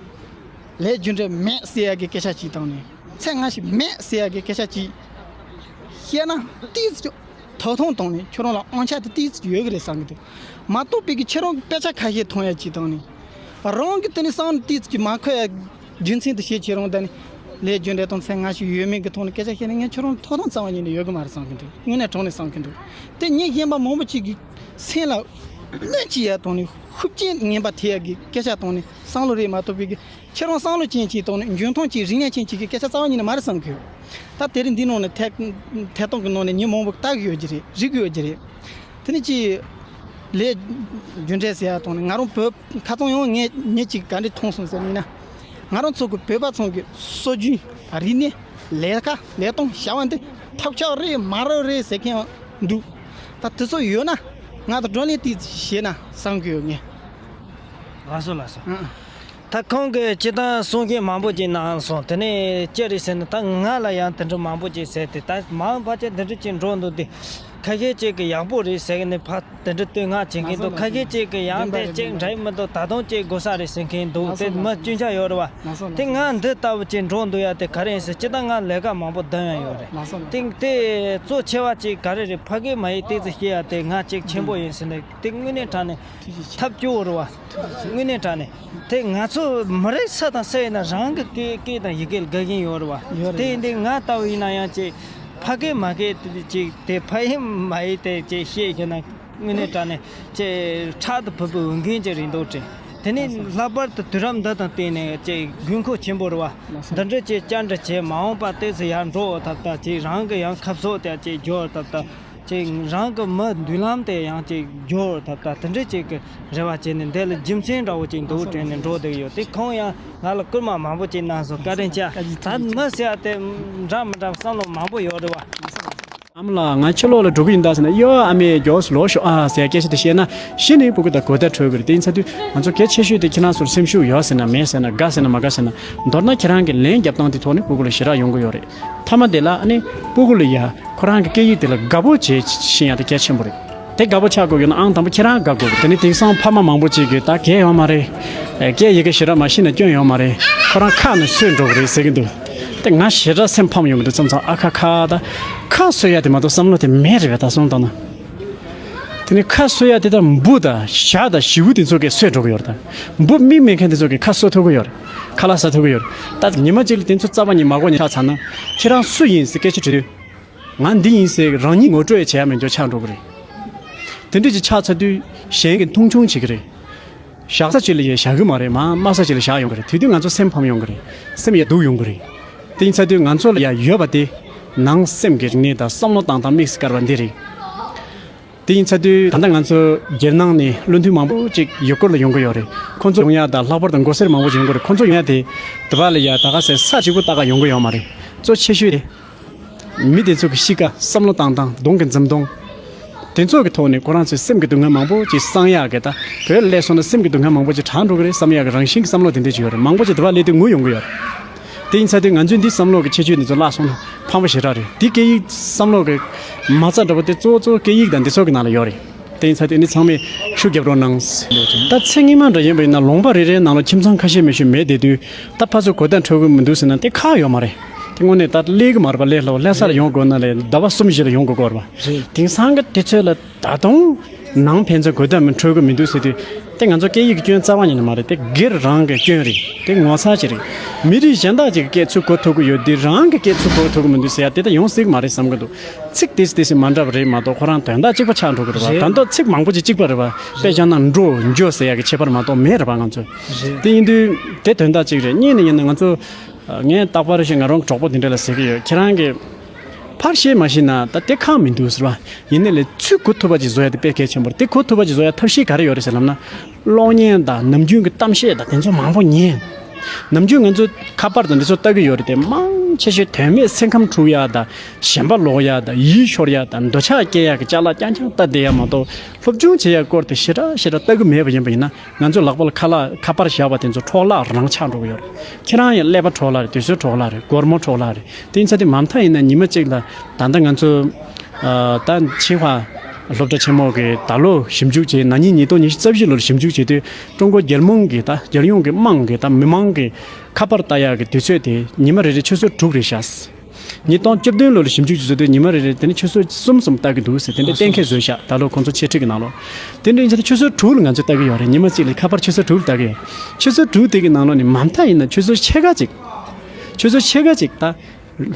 ལས་རྒྱུ་འབྲས་མེད་ཟེར་ཡ་གི་སྐད་ཆ་ཅིག་དང་ནི་ཚེ་སྔ་ཕྱི་མེད་ཟེར་ཡ་གི་སྐད་ཆ་ཅིག་བཤད་ན་ཏིས་ཅིག་ཐོབ་ཐང་དང་ནི་ཁྱོད་རང་ལ་དབང་ཆ་དེ་ཏིས་ཅིག་ཡོད་གི་རེད་བསམ་གི་འདུག་མ་གཏོགས་པའི་གི་ཁྱེད་རང་གི་དཔེ་ཆ་ཁ་ཤས་མཐོང་ཡ་ཅིག་དང་ནི་རང་གི་དེ་ནི་བསམ་ནི་ཏིས་ཅིག་མ་འཁོར་ཡ་རྒྱུ་མཚན་དུ་བཤད་ཁྱེད་རང་ད་ནི་ ལས་རྒྱུ་འབྲས་དང་ཚད་སྔ་ཕྱི་ཡོད་མེད་ཀྱི་ཐོག་ནས་སྐད་ཆ་བཤད་ན། ངས་ཁྱོད་རང་ཐོབ་ཐང་རྩ་བ་ཉིད་ནས་ཡོད་གི་མ་རེད་བསམ་གི་འདུག་དངོས་གནས་དྲང་ནས་བསམ་གི་འདུག་དེ་མི་གཞན་པ་མང་པོ་ཅིག་གི་སེམས་ལ་གནོད་ཅིག་ཡ་དང་ནི་ཤུགས་རྐྱེན་ངན་པ་ཐེབས་ཡ་གི་སྐད་ཆ་དང་ནི་བསམ་བློ་རེད་མ་གཏོགས་པའི་གི་ཁྱེད་རང་བསམ་བློ་ཅན་ཅིག་དང་ནི་འཇོན་ཐང་ཅིག་རིག་གནས་ཅན་ཅིག་གི་སྐད་ཆ་རྩ་བ་ཉིད་ནས་མ་རེད་བསམ་གི་ཡོད། ད་དེ་རིང་འདི་ནང་ནས་ཐད་ཐད་གཏོང་གི་ནང་ནས་མི་མང་པོ་ལྟ་གི་ཡོད་ཀྱི་རེད། རིག་གི་ཡོད་ཀྱི་རེད། དེ་ནི་ཅི་ལས་རྒྱུ་འབྲས་ཟེར་ཡ་དང་ནི་ང་རང་བོད་ཁ་ཚང་ཡང་ངས་ངས་ཅིག་ག་འདྲ་མཐོང་སོང་ཟེར་ན། ང་རང་ཚོ་གི་བོད་པ་ཚང་གི་སྲོལ་རྒྱུན་རིག་གནས་ལས་ཀ་ལས་སྟངས་བྱ་བ་འདི་ཐབས་ཆག་རེད་མ་རེད་རེད་ཟེར་མཁན་ཡང་འདུག་ད་དེ་ཚོ་ཡོད་ན་ང་དང་བགྲོ་གླེང་ཏིག་བྱས་ན་བསམ་གི་ཡོད་ངས། ལགས་སོ་ལགས་སོ། ཨང་། ད་ཁོང་གིས་སྤྱིར་བཏང་གསུང་མཁན་མང་པོ་ཅིག་གནང་སོང་། དེ་ནས་ཅི་རེད་ཟེར་ན། ད་ང་ལ་ཡང་དེ་འདྲ་མང་པོ་ཅིག་ཟེར་ཏེ། ད་མང་བ་ཅིག་དེ་འདྲ་ཅིག་འགྲོ་འདུག་སྟེ། ཁ་ཤས་ཅིག་གིས་ཡག་པོ་རེད་ཟེར་གི་ནས་ཕར་དེ་འདྲ་བསྟོད་བསྔགས་བྱེད་མཁན་འདུག་ཁ་ཤས་ཅིག་གིས་ཡང་དེ་ཅིག་འདྲ་མི་འདུག་ད་དུང་ཅིག་དགོས་ས་རེད་ཟེར་མཁན་འདུག་དེ་མི་སྐྱོན་ཆ་ཡོད་རེད་བ། དེ་ང་འདི་ལྟ་བུ་ཅིག་འགྲོ་འདུག་ཡ་དེ་ག་རེ་ཡིན་ཟེར། སྤྱིར་བཏང་ང་ལས་ཀ་མང་པོ་འདོན་ཡ་ཡོད་རེད། དེ་དེ་གཙོ་ཆེ་བ་ཅིག་ག་རེ་རེད། ཕ་གི་མ་ཡིག་ཏོག་ཙམ་ཤེས་ཡ་དེ་ང་ཅིག་ཆེན་པོ་ཡིན་ཟེར་ནས་དེ་དངོས་གནས་དྲང་གནས། ཐབས་སྐྱོ་བོ་རེད་བ། དངོས་གནས་དྲང་གནས། དེ་ང་ཚོ་མི་རིགས་ས་དང་ས་ཡིན་ན་རང་གི་སྐད་སྐད་དང་ཡི་གེ་ལ་དགའ་གི་ཡོད་རེད་བ། ཡོད་རེད། དེ་ཡིན་དུས་ང་ལྟ་བུ་ཡིན་ན་ཡང་ཅིག་ཕ་སྐད་མ་སྐད་དེ་ཅིག་དེ་ཕ་ཡིག་མ་ཡིག་དེ་ཅིག་ཤེས་ཤེ་ན་དངོས་གནས་དྲང་གནས་ཅིག་ཕྲག་ཏུ་བུད་པའི་འོས་འགན་ཅིག་རེད་འདུག་དྲན། དེ་ནས་ལྷག་པར་དུ་དུས་རབས་འདི་དང་བསྟུན་ནས་ཅིག་དགོས་མཁོ་ཆེན་པོ་རེད་བ། འདི་འདྲ་ཅིག་བཅར་འདྲི་བྱས། མ་འོངས་པ་ཏོག་ཙམ་ཡར་འགྲོ་ཐབས་ད་ཅིག་རང་གི་ཡང་ཁ་ཕྱོགས་དེ་ཅིག་འགྱུར་ཐབས་ད། ཅིག་རང་གི་མི་མདུན་ལམ་དེ་ཡང་ཅིག་འགྱུར་ཐབས་ད་དེ་འདྲ་ཅིག་གི་རེ་བ་བྱས་ནས། འདི་ལ་རྒྱུ་མཚན་འདྲ་བོ་ཅིག་འདུག་དྲན་ནས་འགྲོ་བསྡད་ཡོད། དེ་ཁོང་ཡང་ང་ལ་སྐུལ་མ་མང་པོ་ཅིག་གནང་སོང་། བཀའ་དྲིན་ཆེ། ད་མི་ཟེར་ཡ་དེ་འདྲ་མི་འདྲ་བསམ་བློ་མང་པོ་ཡོད་རེད་བ། ཨ་མ་ལགས། ང་ཕྱི་ལོགས་ལ་འགྲོ་གི་ཡིན་ད་ཟེར་ན། ཡོ་ཨ་མའི་མགྱོགས་སུ་ལོག་ཤོག་ཨ་ཟེར་སྐད་ཆ་དེ་བཤད་ན། གཞི་ནས་སྤུ་གུ་དང་གོ་བརྡ་འཕྲོད་གི་རེད། དེ་ཡིན་ཚ་དུས་ང་ཚོ་གལ་ཆེ་ཤོས་དེ་ཁྱེད་རང་ཚོར་སེམས་ཤུགས་ཡོད་ཟེར་ན་མེད་ཟེར་ན། དགའ་ཟེར་ན་མ་དགའ་ཟེར་ན། མདོར་ན་ཁྱེད་རང་གི་ལན་རྒྱབ་སྟངས་དེ་ཐོག་ནས་སྤུ་གུ་ལ་ཞེ་དྲག་ཡོང་གི་ཡོད་རེད། མཐའ་མ་དེ་ལ་ཨ་ནི་སྤུ་གུ་ལ་ཡ་ཁོ་རང་གི་སྐད་ཡིག་དེ་ལ་དགའ་པོ་བྱེད་ཤེས་ཡ་དེ་གལ་ཆེན་པོ་རེད། དེ་དགའ་པོ་ཆགས་དགོས་ཡོད་ན་ཨང་དང་པོ་ཁྱེད་རང་དགའ་དགོས། དེ་ནི་དེང་སང་ཕ་མ་མང་པོ་ཅིག་གིས་ད་གལ་ཡོད་མ་རེད། སྐད་ཡི་གེ་ཞེ་དྲག་མ་ཤེས་ན་སྐྱོན་ཡོད་མ་རེད། ཁོ་རང་ཁ་ནས་གསོས་འགྲོ་གི་རེད་ཟེར་གི་འདུག་དེ་ང་ཞེ་དྲག་སེམས་ཕམ་ཡོང་གི་འདུག་མཚམས་མཚམས་ཨ་ཁ་ཁ། ད་ཁ་གསོ་ཡ་དེ་མ་གཏོགས་བསམ་བློ་དེ་མེད་རེད་པས། ད་སོང་ཙང་ན། དེ་ནི་ཁ་གསོ་ཡ་དེ་ད་འབུ་དང་བྱ་དང་བྱིའུ་དེ་ཚོ་གིས་གསོས་འགྲོ་གི་ཡོད་རེད། ད་འབུ་མིག་མེད་མཁན་དེ་ཚོ་གིས་ཁ་གསོ་ཐུབ་གི་ཡོད་རེད། ཁ་ལག་ཟ་ཐུབ་གི་ཡོད་རེད། ད་ཉི་མ་གཅིག་ལ་དེ་ཚོ་རྩ་བ་ཉིད་མ་གོ་ཉིན་ཆགས་ཚར་ན། ཁྱེད་རང་སུ་ཡིན་ཟེར་སྐད་ཆ་དྲིས་དུས། ང་འདི་ཡིན་ཟེར་རང་ཉིད་ངོ་སྤྲོད་བྱེད་ཡ་མེད་འཇོག་ཆགས་འགྲོ་གི་རེད། དེ་འདྲ་ཅིག་ཆགས་ཚར་དུས་གཞན་གྱིས་མཐོང་ཆུང་བྱེད་ཀྱི་རེད། བཞག་ས་ཅིག་ལ་ཡ་བཞག་གི་མ་རེད། མ་དམའ་ས་ཅིག་ལ་བཞག་ཡོང་གི་རེད། དེ་དུས་ང་ཚོ་སེམས་ཕམ་ཡོང་གི་རེད། སེམས་ཡ་སྡུག་ཡོང་གི་རེད། དེ་ཡིན་ཚར་དུས་ང་ཚོ་ལ་ཡ་ཡོད་པ་དེ་ནང་སེམས་ཀྱི་རིག་གནས་དང་བསམ་བློ་བཏང་སྟངས་དམིགས་སུ་བཀར་བ་འདི་རེད། དེ་ཡིན་ཚར་དུས་ད་ལྟ་ང་ཚོ་རྒྱལ་ནང་ནས་བློ་མཐུན་མང་པོ་ཅིག་ཡུལ་སྐོར་ལ་ཡོང་གི་ཡོད་རེད། ཁོང་ཚོ་ཡོང་ཡ་དང་ལྷག་པར་དུ་མགོ་སེར་མང་པོ་ཅིག་ཡོང་གི་རེད། ཁོང་ཚོ་ཡོང་ཡ་དེ་དེ་བ་ལ་ཡ་ད་ག་ཟེ་ས་གཅིག་པུ་ལྟ་ག་ཡོང་གི་ཡོད་མ་རེད། གཙོ་ཆེ་ཤོས་དེ། མི་དེ་ཚོ་གི་གཤིས་ཀ། བསམ་བློ་བཏང་སྟངས། གདོང་གི་འཛུམ་གདོང་། དེ་ཚོ་གི་ཐོག་ནས་ཁོ་རང་ཚོའི་སེམས་ཀྱི་སྡུག་བསྔལ་མང་པོ་ཅིག་སངས་ཡག་གི། ད་བོད་སླེབས་སོང་ན་སེམས་ཀྱི་སྡུག་བསྔལ་མང་པོ་ཅིག་དྲག་འགྲོ་གི་རེད་བསམ་ཡག་གི་རང་བཞིན་གྱི་བསམ་བློ་དེ་འདྲ་ཅིག་ཡོད་རེད། མང་པོ་ཅིག་དེ་བ་སླེབས་དུས་ངུ་ཡོང་གི་ཡོད་རེད། དེ་ཡིན་ཚར་དུས་ང་ཚོས་འདི་བསམ་བློ་གི་ཁྱད་ཆོས་འདི་ཚོ་བརླག་སོང་ན་ཕངས་པ་ཞེ་དྲག་རེད། དེ་སྐད་ཡིག་བསམ་བློ་གི་མ་རྩ་འདྲ་པོ་དེ་གཙོ་བོ་གཙོ་བོ་སྐད་ཡིག་དང་འདི་ཚོ་གི་ནང་ལ་ཡོད་རེད། དེ་ཡིན་ཚར་དུས་ནི་ཚང་མས་ཤུགས་རྒྱབ་རོགས་གནང་། ད་ཚེ་སྔོན་མ་འདྲ་ཡིན་པ་ཡིན་ན་ལུང་པ་རེ་རེའི་ནང་ལ་ཁྱིམ་ཚང་ཁ་ཤས་མི་ཤོད་མེད་བསྡད་དུས། ད་ཕར་ཚུར་གོ་བརྡ་འཕྲོད་ཀྱི་མི་འདུག་ཟེར་ན་དེ་ཁག་ཡོད་མ་རེད། དེ་དངོས་གནས་ད་སླེབས་ཀྱི་མ་རེད་པ། སླེབས་ལ་ལྷ་སར་ཡོང་དགོས་ན་ལས་ཟླ་བ་གསུམ་བཞི་ལ་ཡོང་དགོས་ཀྱི་ཡོད་རེད་པ། དེང་སང་གི་དུས་ཚོད་ལ་ད་དུང་ནང་ཕན་ཚུན་གོ་བརྡ་མི་འཕྲོད་ཀྱི་མི་འདུག་ཟེར་དུས། དེ་ང་ཚོ་སྐད་ཡིག་གི་སྐྱོན་རྩ་བ་ཉིད་ནས་མ་རེད། དེ་སྒེར་རང་གི་སྐྱོན་རེད། དེ་ངོ་ཚ་ཅིག་རེད། མི་རིགས་གཞན་དག་ཅིག་གི་སྐད་ཚུར་གོ་ཐུབ་ཀྱི་ཡོད་དུས་རང་གི་སྐད་ཚུར་གོ་ཐུབ་ཀྱི་མི་འདུག་ཟེར་ཡ་དེ་ད་ཡོང་སྲིད་ཀྱི་མ་རེད་བསམ་གྱི་འདུག་ཚིག་དེ་སི་དེ་སི་མ་འདྲ་བ་རེད་མ་གཏོགས་ཁོ་རང་དོན་དག་གཅིག་པ་ཆགས་འགྲོ་གི་རེད་པ། རེད། ད་མདོ་ཚིག་མང་པོ་ཅིག་གཅིག་པ་རེད་པ། དཔེ་བཞག་ན་འགྲོ་འགྱོ་ཟེར་ཡག་གི་ཁྱད་པར་མ་གཏོགས་མེད་རེད་པ། ང་ཚོ་རེད། དེ་ཡིན་དུས་དེ་དོན་དག་གཅིག་རེད། གཉིས་ནས་ཡིན་ན་ང་ཚོ་ངས་རྟག་པར་ཞིག་ང་རང་གི་གྲོགས་པོ་དེ་འདྲ་ལ་ཟེར་གི་ཡོད། ཁྱེད་རང་གིས་ཕར་བཤད་མ་ཤེས་ན་ད་དེ་ཁག་མི་འདུག་ཟེར་བ། ཡིན་ནའི་ལས་ཚུར་གོ་ཐུབ་པ་ཅིག་བཟོ་ཡ་དེ་དཔེ་གལ་ཆེན་པོ་རེད། དེ་གོ་ཐུབ་པ་ཅིག་བཟོ་ཡ་ཐབས་ཤེས་ག་རེ་ཡོད་རེད་ཟེར་ལབ་ན། གློག་བརྙན་དང་ནམ་རྒྱུན་གྱི་གཏམ་བཤད་དང་དེ་ཚོ་མང་པོ་ཉན། ནམ་རྒྱུན་ང་ཚོས་ཁ་པར་དང་འདི་ཚོ་ལྟ་གི་ཡོད་རེད་དེ། མང་ཆེ་ཤོས་དོན་མེད་སེམས་ཁམས་འཁྲུག་ཡ་དང་ཞེན་པ་ལོག་ཡ་དང་ཡིད་ཤོར་ཡ་དང་འདོད་ཆགས་སྐྱེ་ཡ་གི་ཅ་ལག་རྐྱང་རྐྱང་ལྟ་བསྡད་ཡ་མ་གཏོགས། སློབ་སྦྱོང་བྱེད་ཡ་སྐོར་དེ་ཞེ་དྲག་ཞེ་དྲག་ལྟ་གི་མེད་པ་ཡིན་པ་ཡིན་ན། ང་ཚོའི་ལག་པ་ལ་ཁ་ལག་ཁ་པར་བཞག་པ་དེ་ཚོ་འཕྲོ་བརླག་རང་ཆགས་འགྲོ་གི་ཡོད་རེད། ཁྱེད་རང་ཡང་ཀླད་པ་འཕྲོ་བརླག་རེད། དུས་ཚོད་འཕྲོ་བརླག་རེད། སྒོར་མོ་འཕྲོ་བརླག་རེད། དེ་ཡིན་ཙང་དེ་མ་མཐའ་ཡིན་ན་ཉི་མ་གཅིག་ལ། ད་ལྟ་ང་ཚོ་ཨ་ད་ཆིང་ཧྭ་སློབ་གྲྭ་ཆེན་མོ་གི་ད་ལོ་ཞིབ་འཇུག་བྱས། ན་ནིང་ཉིས་སྟོང་ཉི་ཤུ་རྩ་བཞི་ལོར་ཞིབ་འཇུག་བྱས་དུས། ཀྲུང་གོ་རྒྱལ་མོང་གི་ད་རྒྱལ་ཡོངས་ཀྱི་དམངས་ཀྱི་ད་མི་མང་གི་ཁ་པར་ལྟ་ཡག་གི་དུས་ཚོད་དེ་ཉི་མ་རེ་རེ་ཆུ་ཚོད་དྲུག་རེ་བཞག་ཉིས་སྟོང་བཅུ་བདུན་ལོ་ལ་ཞིབ་འཇུག་བྱེད་ཚུལ་དུ་ཉི་མ་རེ་རེར་དེ་ནི་ཆུ་ཚོད་གསུམ་ཙམ་ལྟ་གི་འདུག་ཟེར་དེ་འདྲའི་གཏན་འཁེལ་བཟོས་ཤག་ད་ལོ་ཁོང་ཚོ་འཆད་ཁྲིད་ཀྱི་ནང་ལོགས། དེ་འདྲ་ཡིན་ཙང་ཆུ་ཚོད་དྲུག་ལ་ང་ཚོས་ལྟ་གི་ཡོད་རེད། ཉི་མ་གཅིག་ལ་ཁ་པར་ཆུ་ཚོད་དྲུག་ལ་ལྟ་གི་ཡོད། ཆུ་ཚོད་དྲུག་དེ་གི་ནང་ལོགས་ནས་མ་མཐའ་ཡིན་ན་ཆུ་ཚོད་ཕྱེད་ཀ་ཅིག་ ཁྱོད་ཚོ་ཕྱེད་ཀ་ཅིག་ད་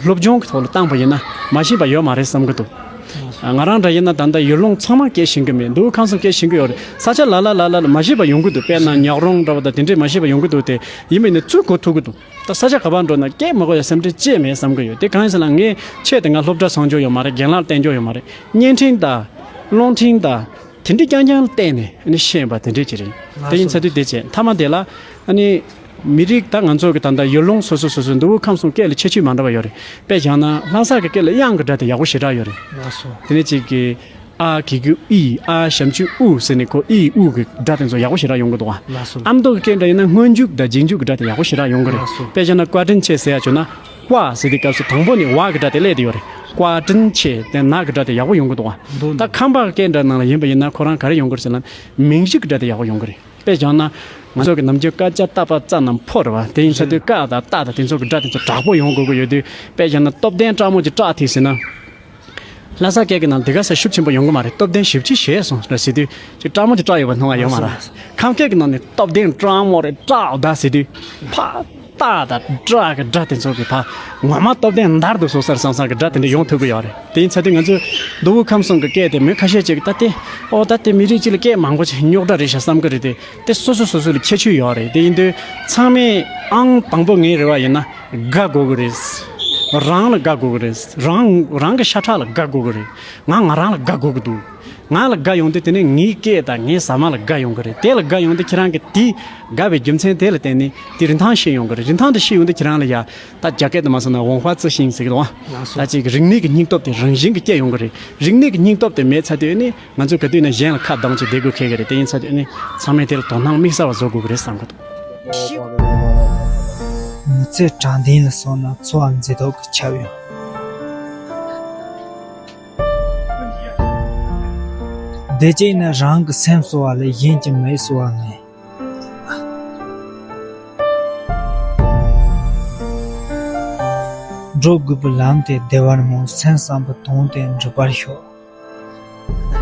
སློབ་སྦྱོང་གི་ཐོག་ལ་བཏང་པ་ཡིན་ན་མ་ཤེས་པ་ཡོད་མ་རེད་བསམ་གི་འདུག་ང་རང་འདྲ་ཡིན་ན་ད་ལྟ་ཡུལ་ལུང་ཚང་མ་སྐད་ཤེས་གི་མེད། འདུ་ཁམས་གསུམ་སྐད་ཤེས་གི་ཡོད་རེད། ས་ཆ་ལ་ལ་ལ་ལ་ལ་མ་ཤེས་པ་ཡོང་གི་འདུག་དཔེར་ན་ཉག་རོང་འདྲ་བ་དང་དེ་འདྲས་མ་ཤེས་པ་ཡོང་གི་འདུག་དེ་ཡིན་པས་ནི་ཚུར་གོ་ཐུབ་གི་འདུག་ད་ས་ཆ་ག་པར་འགྲོ་ན་སྐད་མ་གོ་ཡ་སེམས་ཁྲལ་ཅི་ཡང་མེད་བསམ་གི་ཡོད། དེ་གང་ཡིན་ཟེར་ན་ངས་ཆེད་དུ་ང་སློབ་གྲྭ་སོང་ཆོག་ཡོད་མ་རེད། རྒན་ལགས་བསྟེན་ཆོག་ཡོད་མ་རེད། བརྙན་འཕྲིན་དང་། རླུང་འཕྲིན་དང་། དེ་འདྲའི་རྐྱང་རྐྱང་བལྟས་ནས་ཨ་ནི་ཤེས་པ་དེ་འདྲས་ཅིག་རེད། དེ་ཡིན་ཚ་དུས་དེ་བྱས་མཐའ་མ་དེ་ལ་ཨ་ནི་མི་རིགས་ད་ང་ཚོ་གི་ད་ལྟ་ཡུལ་ལུང་སོ་སོ་སོ་སོའི་འདུ་བུ་ཁམས་གསུམ་སྐད་ལ་ཁྱད་ཆོས་མ་འདྲ་བ་ཡོད་རེད། དཔེ་བཞག་ན་ལྷ་ས་གི་སྐད་ལ་དབྱངས་ཀྱི་སྒྲ་དེ་ཡག་པོ་ཞེ་དྲག་ཡོད་རེད། ལགས་སོ། དེ་ནས་གཅིག་གི་ཨ་གི་གུ་ཨི། ཨ་ཞབས་ཀྱུ་ཨུ་ཟེར་ནས་ཁོ་ཨི་ཨུ་གི་སྒྲ་དེ་ཚོ་ཡག་པོ་ཞེ་དྲག་ཡོང་གི་འདུག་བ། ལགས་སོ། ཨ་མདོ་གི་སྐད་འདྲ་ཡིན་ན་སྔོན་འཇུག་དང་རྗེས་འཇུག་གི་སྒྲ་དེ་ཡག་པོ་ཞེ་དྲག་ཡོང་གི་རེད། ལགས་སོ། དཔེ་བཞག་ན་བཀའ་དྲིན་ཆེ་ཟེར་ཡ་བྱུང་ན། ཀྭ་ཟེར་དུས་སྐབས་སུ་དང་པོ་ནས་ཝ་གི་སྒྲ་དེ་སླེབས་བསྡད་ཡོད་རེད། བཀའ་དྲིན་ཆེ་དེ་ན་གི་སྒྲ་དེ་ཡག་པོ་ཡོང་གི་འདུག་བ། འདུག་ད་ཁམས་པ་སྐད་འདྲ་ནང་ལ་ཡིན་པ་ཡིན་ན་ཁོ་རང་ག་རེ་ཡོང་གི་རེད་ཟེར་ན། མིང་གཞི་གི་སྒྲ་དེ་ཡག་པོ་ཡོང་གི་རེད། དཔེ་བཞག་ན་ང་ཚོ་གི་ནམ་རྒྱུན་ཀ་ཅ་ཏ་པ་ཙ་རྣམས་ཕོ་རེད་བ། དེ་ཡིན་ཚ་དུས་ཀ་དང་ཏ་དང་དེ་ཚོ་གི་སྒྲ་དེ་ཚོ་དྲག་པོ་ཡོང་དགོས་ཀྱི་ཡོད་དུས། དཔེ་བཞག་ན་སྟོབས་ལྡན་སྤྲང་མོ་གི་སྤྲ་དེ་ཟེར་ན། ལྷ་ས་སྐད་ཀྱི་ནང་དེ་ག་ས་ཤུགས་ཆེན་པོ་ཡོང་གི་མ་རེད། སྟོབས་ལྡན་ཞེ་པོ་ཅིག་བྱས་སོང་ར་ཟེར་དུས་ཅིག་སྤྲང་མོ་གི་སྤྲ་ཡོད་པ་མཐོང་བ་ཡོད་མ་རེད། ཁམས་སྐད་ཀྱི་ནང་ནས་སྟོབས་ལྡན་སྤྲང་མོ་རེད་སྤྲ་ད་ཟེར་དུས་ཕ་ཏ་དང་སྤྲ་གི་སྒྲ་དེ་ཚོ་གི་ཕ་ངོ་མ་སྟོབས་ལྡན་འདར་དུ་སོང་ཟེར་བསམ་བསམ་གི་སྒྲ་དེ་འདྲ་ཡོང་ཐུབ་ཀྱི་ཡོད་རེད། དེ་ཡིན་ཚ་དུས་ང་ཚོས་འདུ་བུ་ཁམས་གསུམ་གི་སྐད་དེ་མི་ཁ་ཤས་ཅིག་ད་དེ་ཨོ་ད་དེ་མི་རིགས་གཅིག་ལ་སྐད་མང་པོ་ཅིག་རྙོག་དྲ་རེད་ཤག་བསམ་གི་རེད་དེ། དེ་སོ་སོ་སོ་སོ་ལ་ཁྱད་ཆོས་ཡོད་རེད། དེ་ཡིན་དུས་ཚང་མས་ཨང་དང་པོ་ངའི་རེ་བ་ཡིན་ན་དགའ་དགོས་ཀྱི་རེད། རང་ལ་དགའ་དགོས་ཀྱི་རེད། རང་རང་གི་ཤ་ཁྲག་ལ་དགའ་དགོས་ཀྱི་རེད། ང་ང་རང་ལ་དགའ་དགོས་ཀྱི་འདུག་ང་ལ་དགའ་ཡོང་དུས་དེ་ནས་ངའི་སྐད་དང་ངའི་ཟ་མ་ལ་དགའ་ཡོང་གི་རེད། དེ་ལ་དགའ་ཡོང་དུས་ཁྱེད་རང་གི་དེ་དགའ་བའི་རྒྱུ་མཚན་དེ་ལ་བརྟེན་ནས་དེ་རིན་ཐང་ཤེས་ཡོང་གི་རེད། རིན་ཐང་དེ་ཤེས་ཡོང་དུས་ཁྱེད་རང་ལ་ཡ་ད་རྒྱ་སྐད་དུ་མ་སོང་ན་文化自信ཟེར་གི་འདུག་ཨ། ལགས་སོ། ད་ཅིག་རིག་གནས་ཀྱི་སྙིང་སྟོབས་དེ་རང་བཞིན་གྱིས་སྐྱེ་ཡོང་གི་རེད། རིག་གནས་ཀྱི་སྙིང་སྟོབས་དེ་མེད་ཚར་དུས་ནི། ང་ཚོས་ག་དུས་ནས་གཞན་ལ་ཁ་གདངས་ཀྱི་བསྡད་དགོས་ཁེལ་གི་རེད། དེ་ཡིན་ཚར་དུས་ནི་ཚང་མས་དེ་ལ་དོ་སྣང་དམིགས་བསལ་བ་བཟོ་དགོས་ཀྱི་རེད་བསམ་གི་འདུག་མི་ཚེ་དྲང་བདེན་ལ་སོང་ན་འཚོ་བ་མཛེས་སྡུག་གི་ཁྱབ་ཡོད། བདེ་སྐྱིད་ནི་རང་གི་སེམས་གསོ་བ་ལས་གཞན་གྱི་མིག་གསོ་བ་མེད། འགྲོ་དགོས་པའི་ལམ་དེ་བདེ་བར་སྨོན། སེམས་བསམ་པའི་དོན་དེ་འགྲུབ་པར་ཤོག།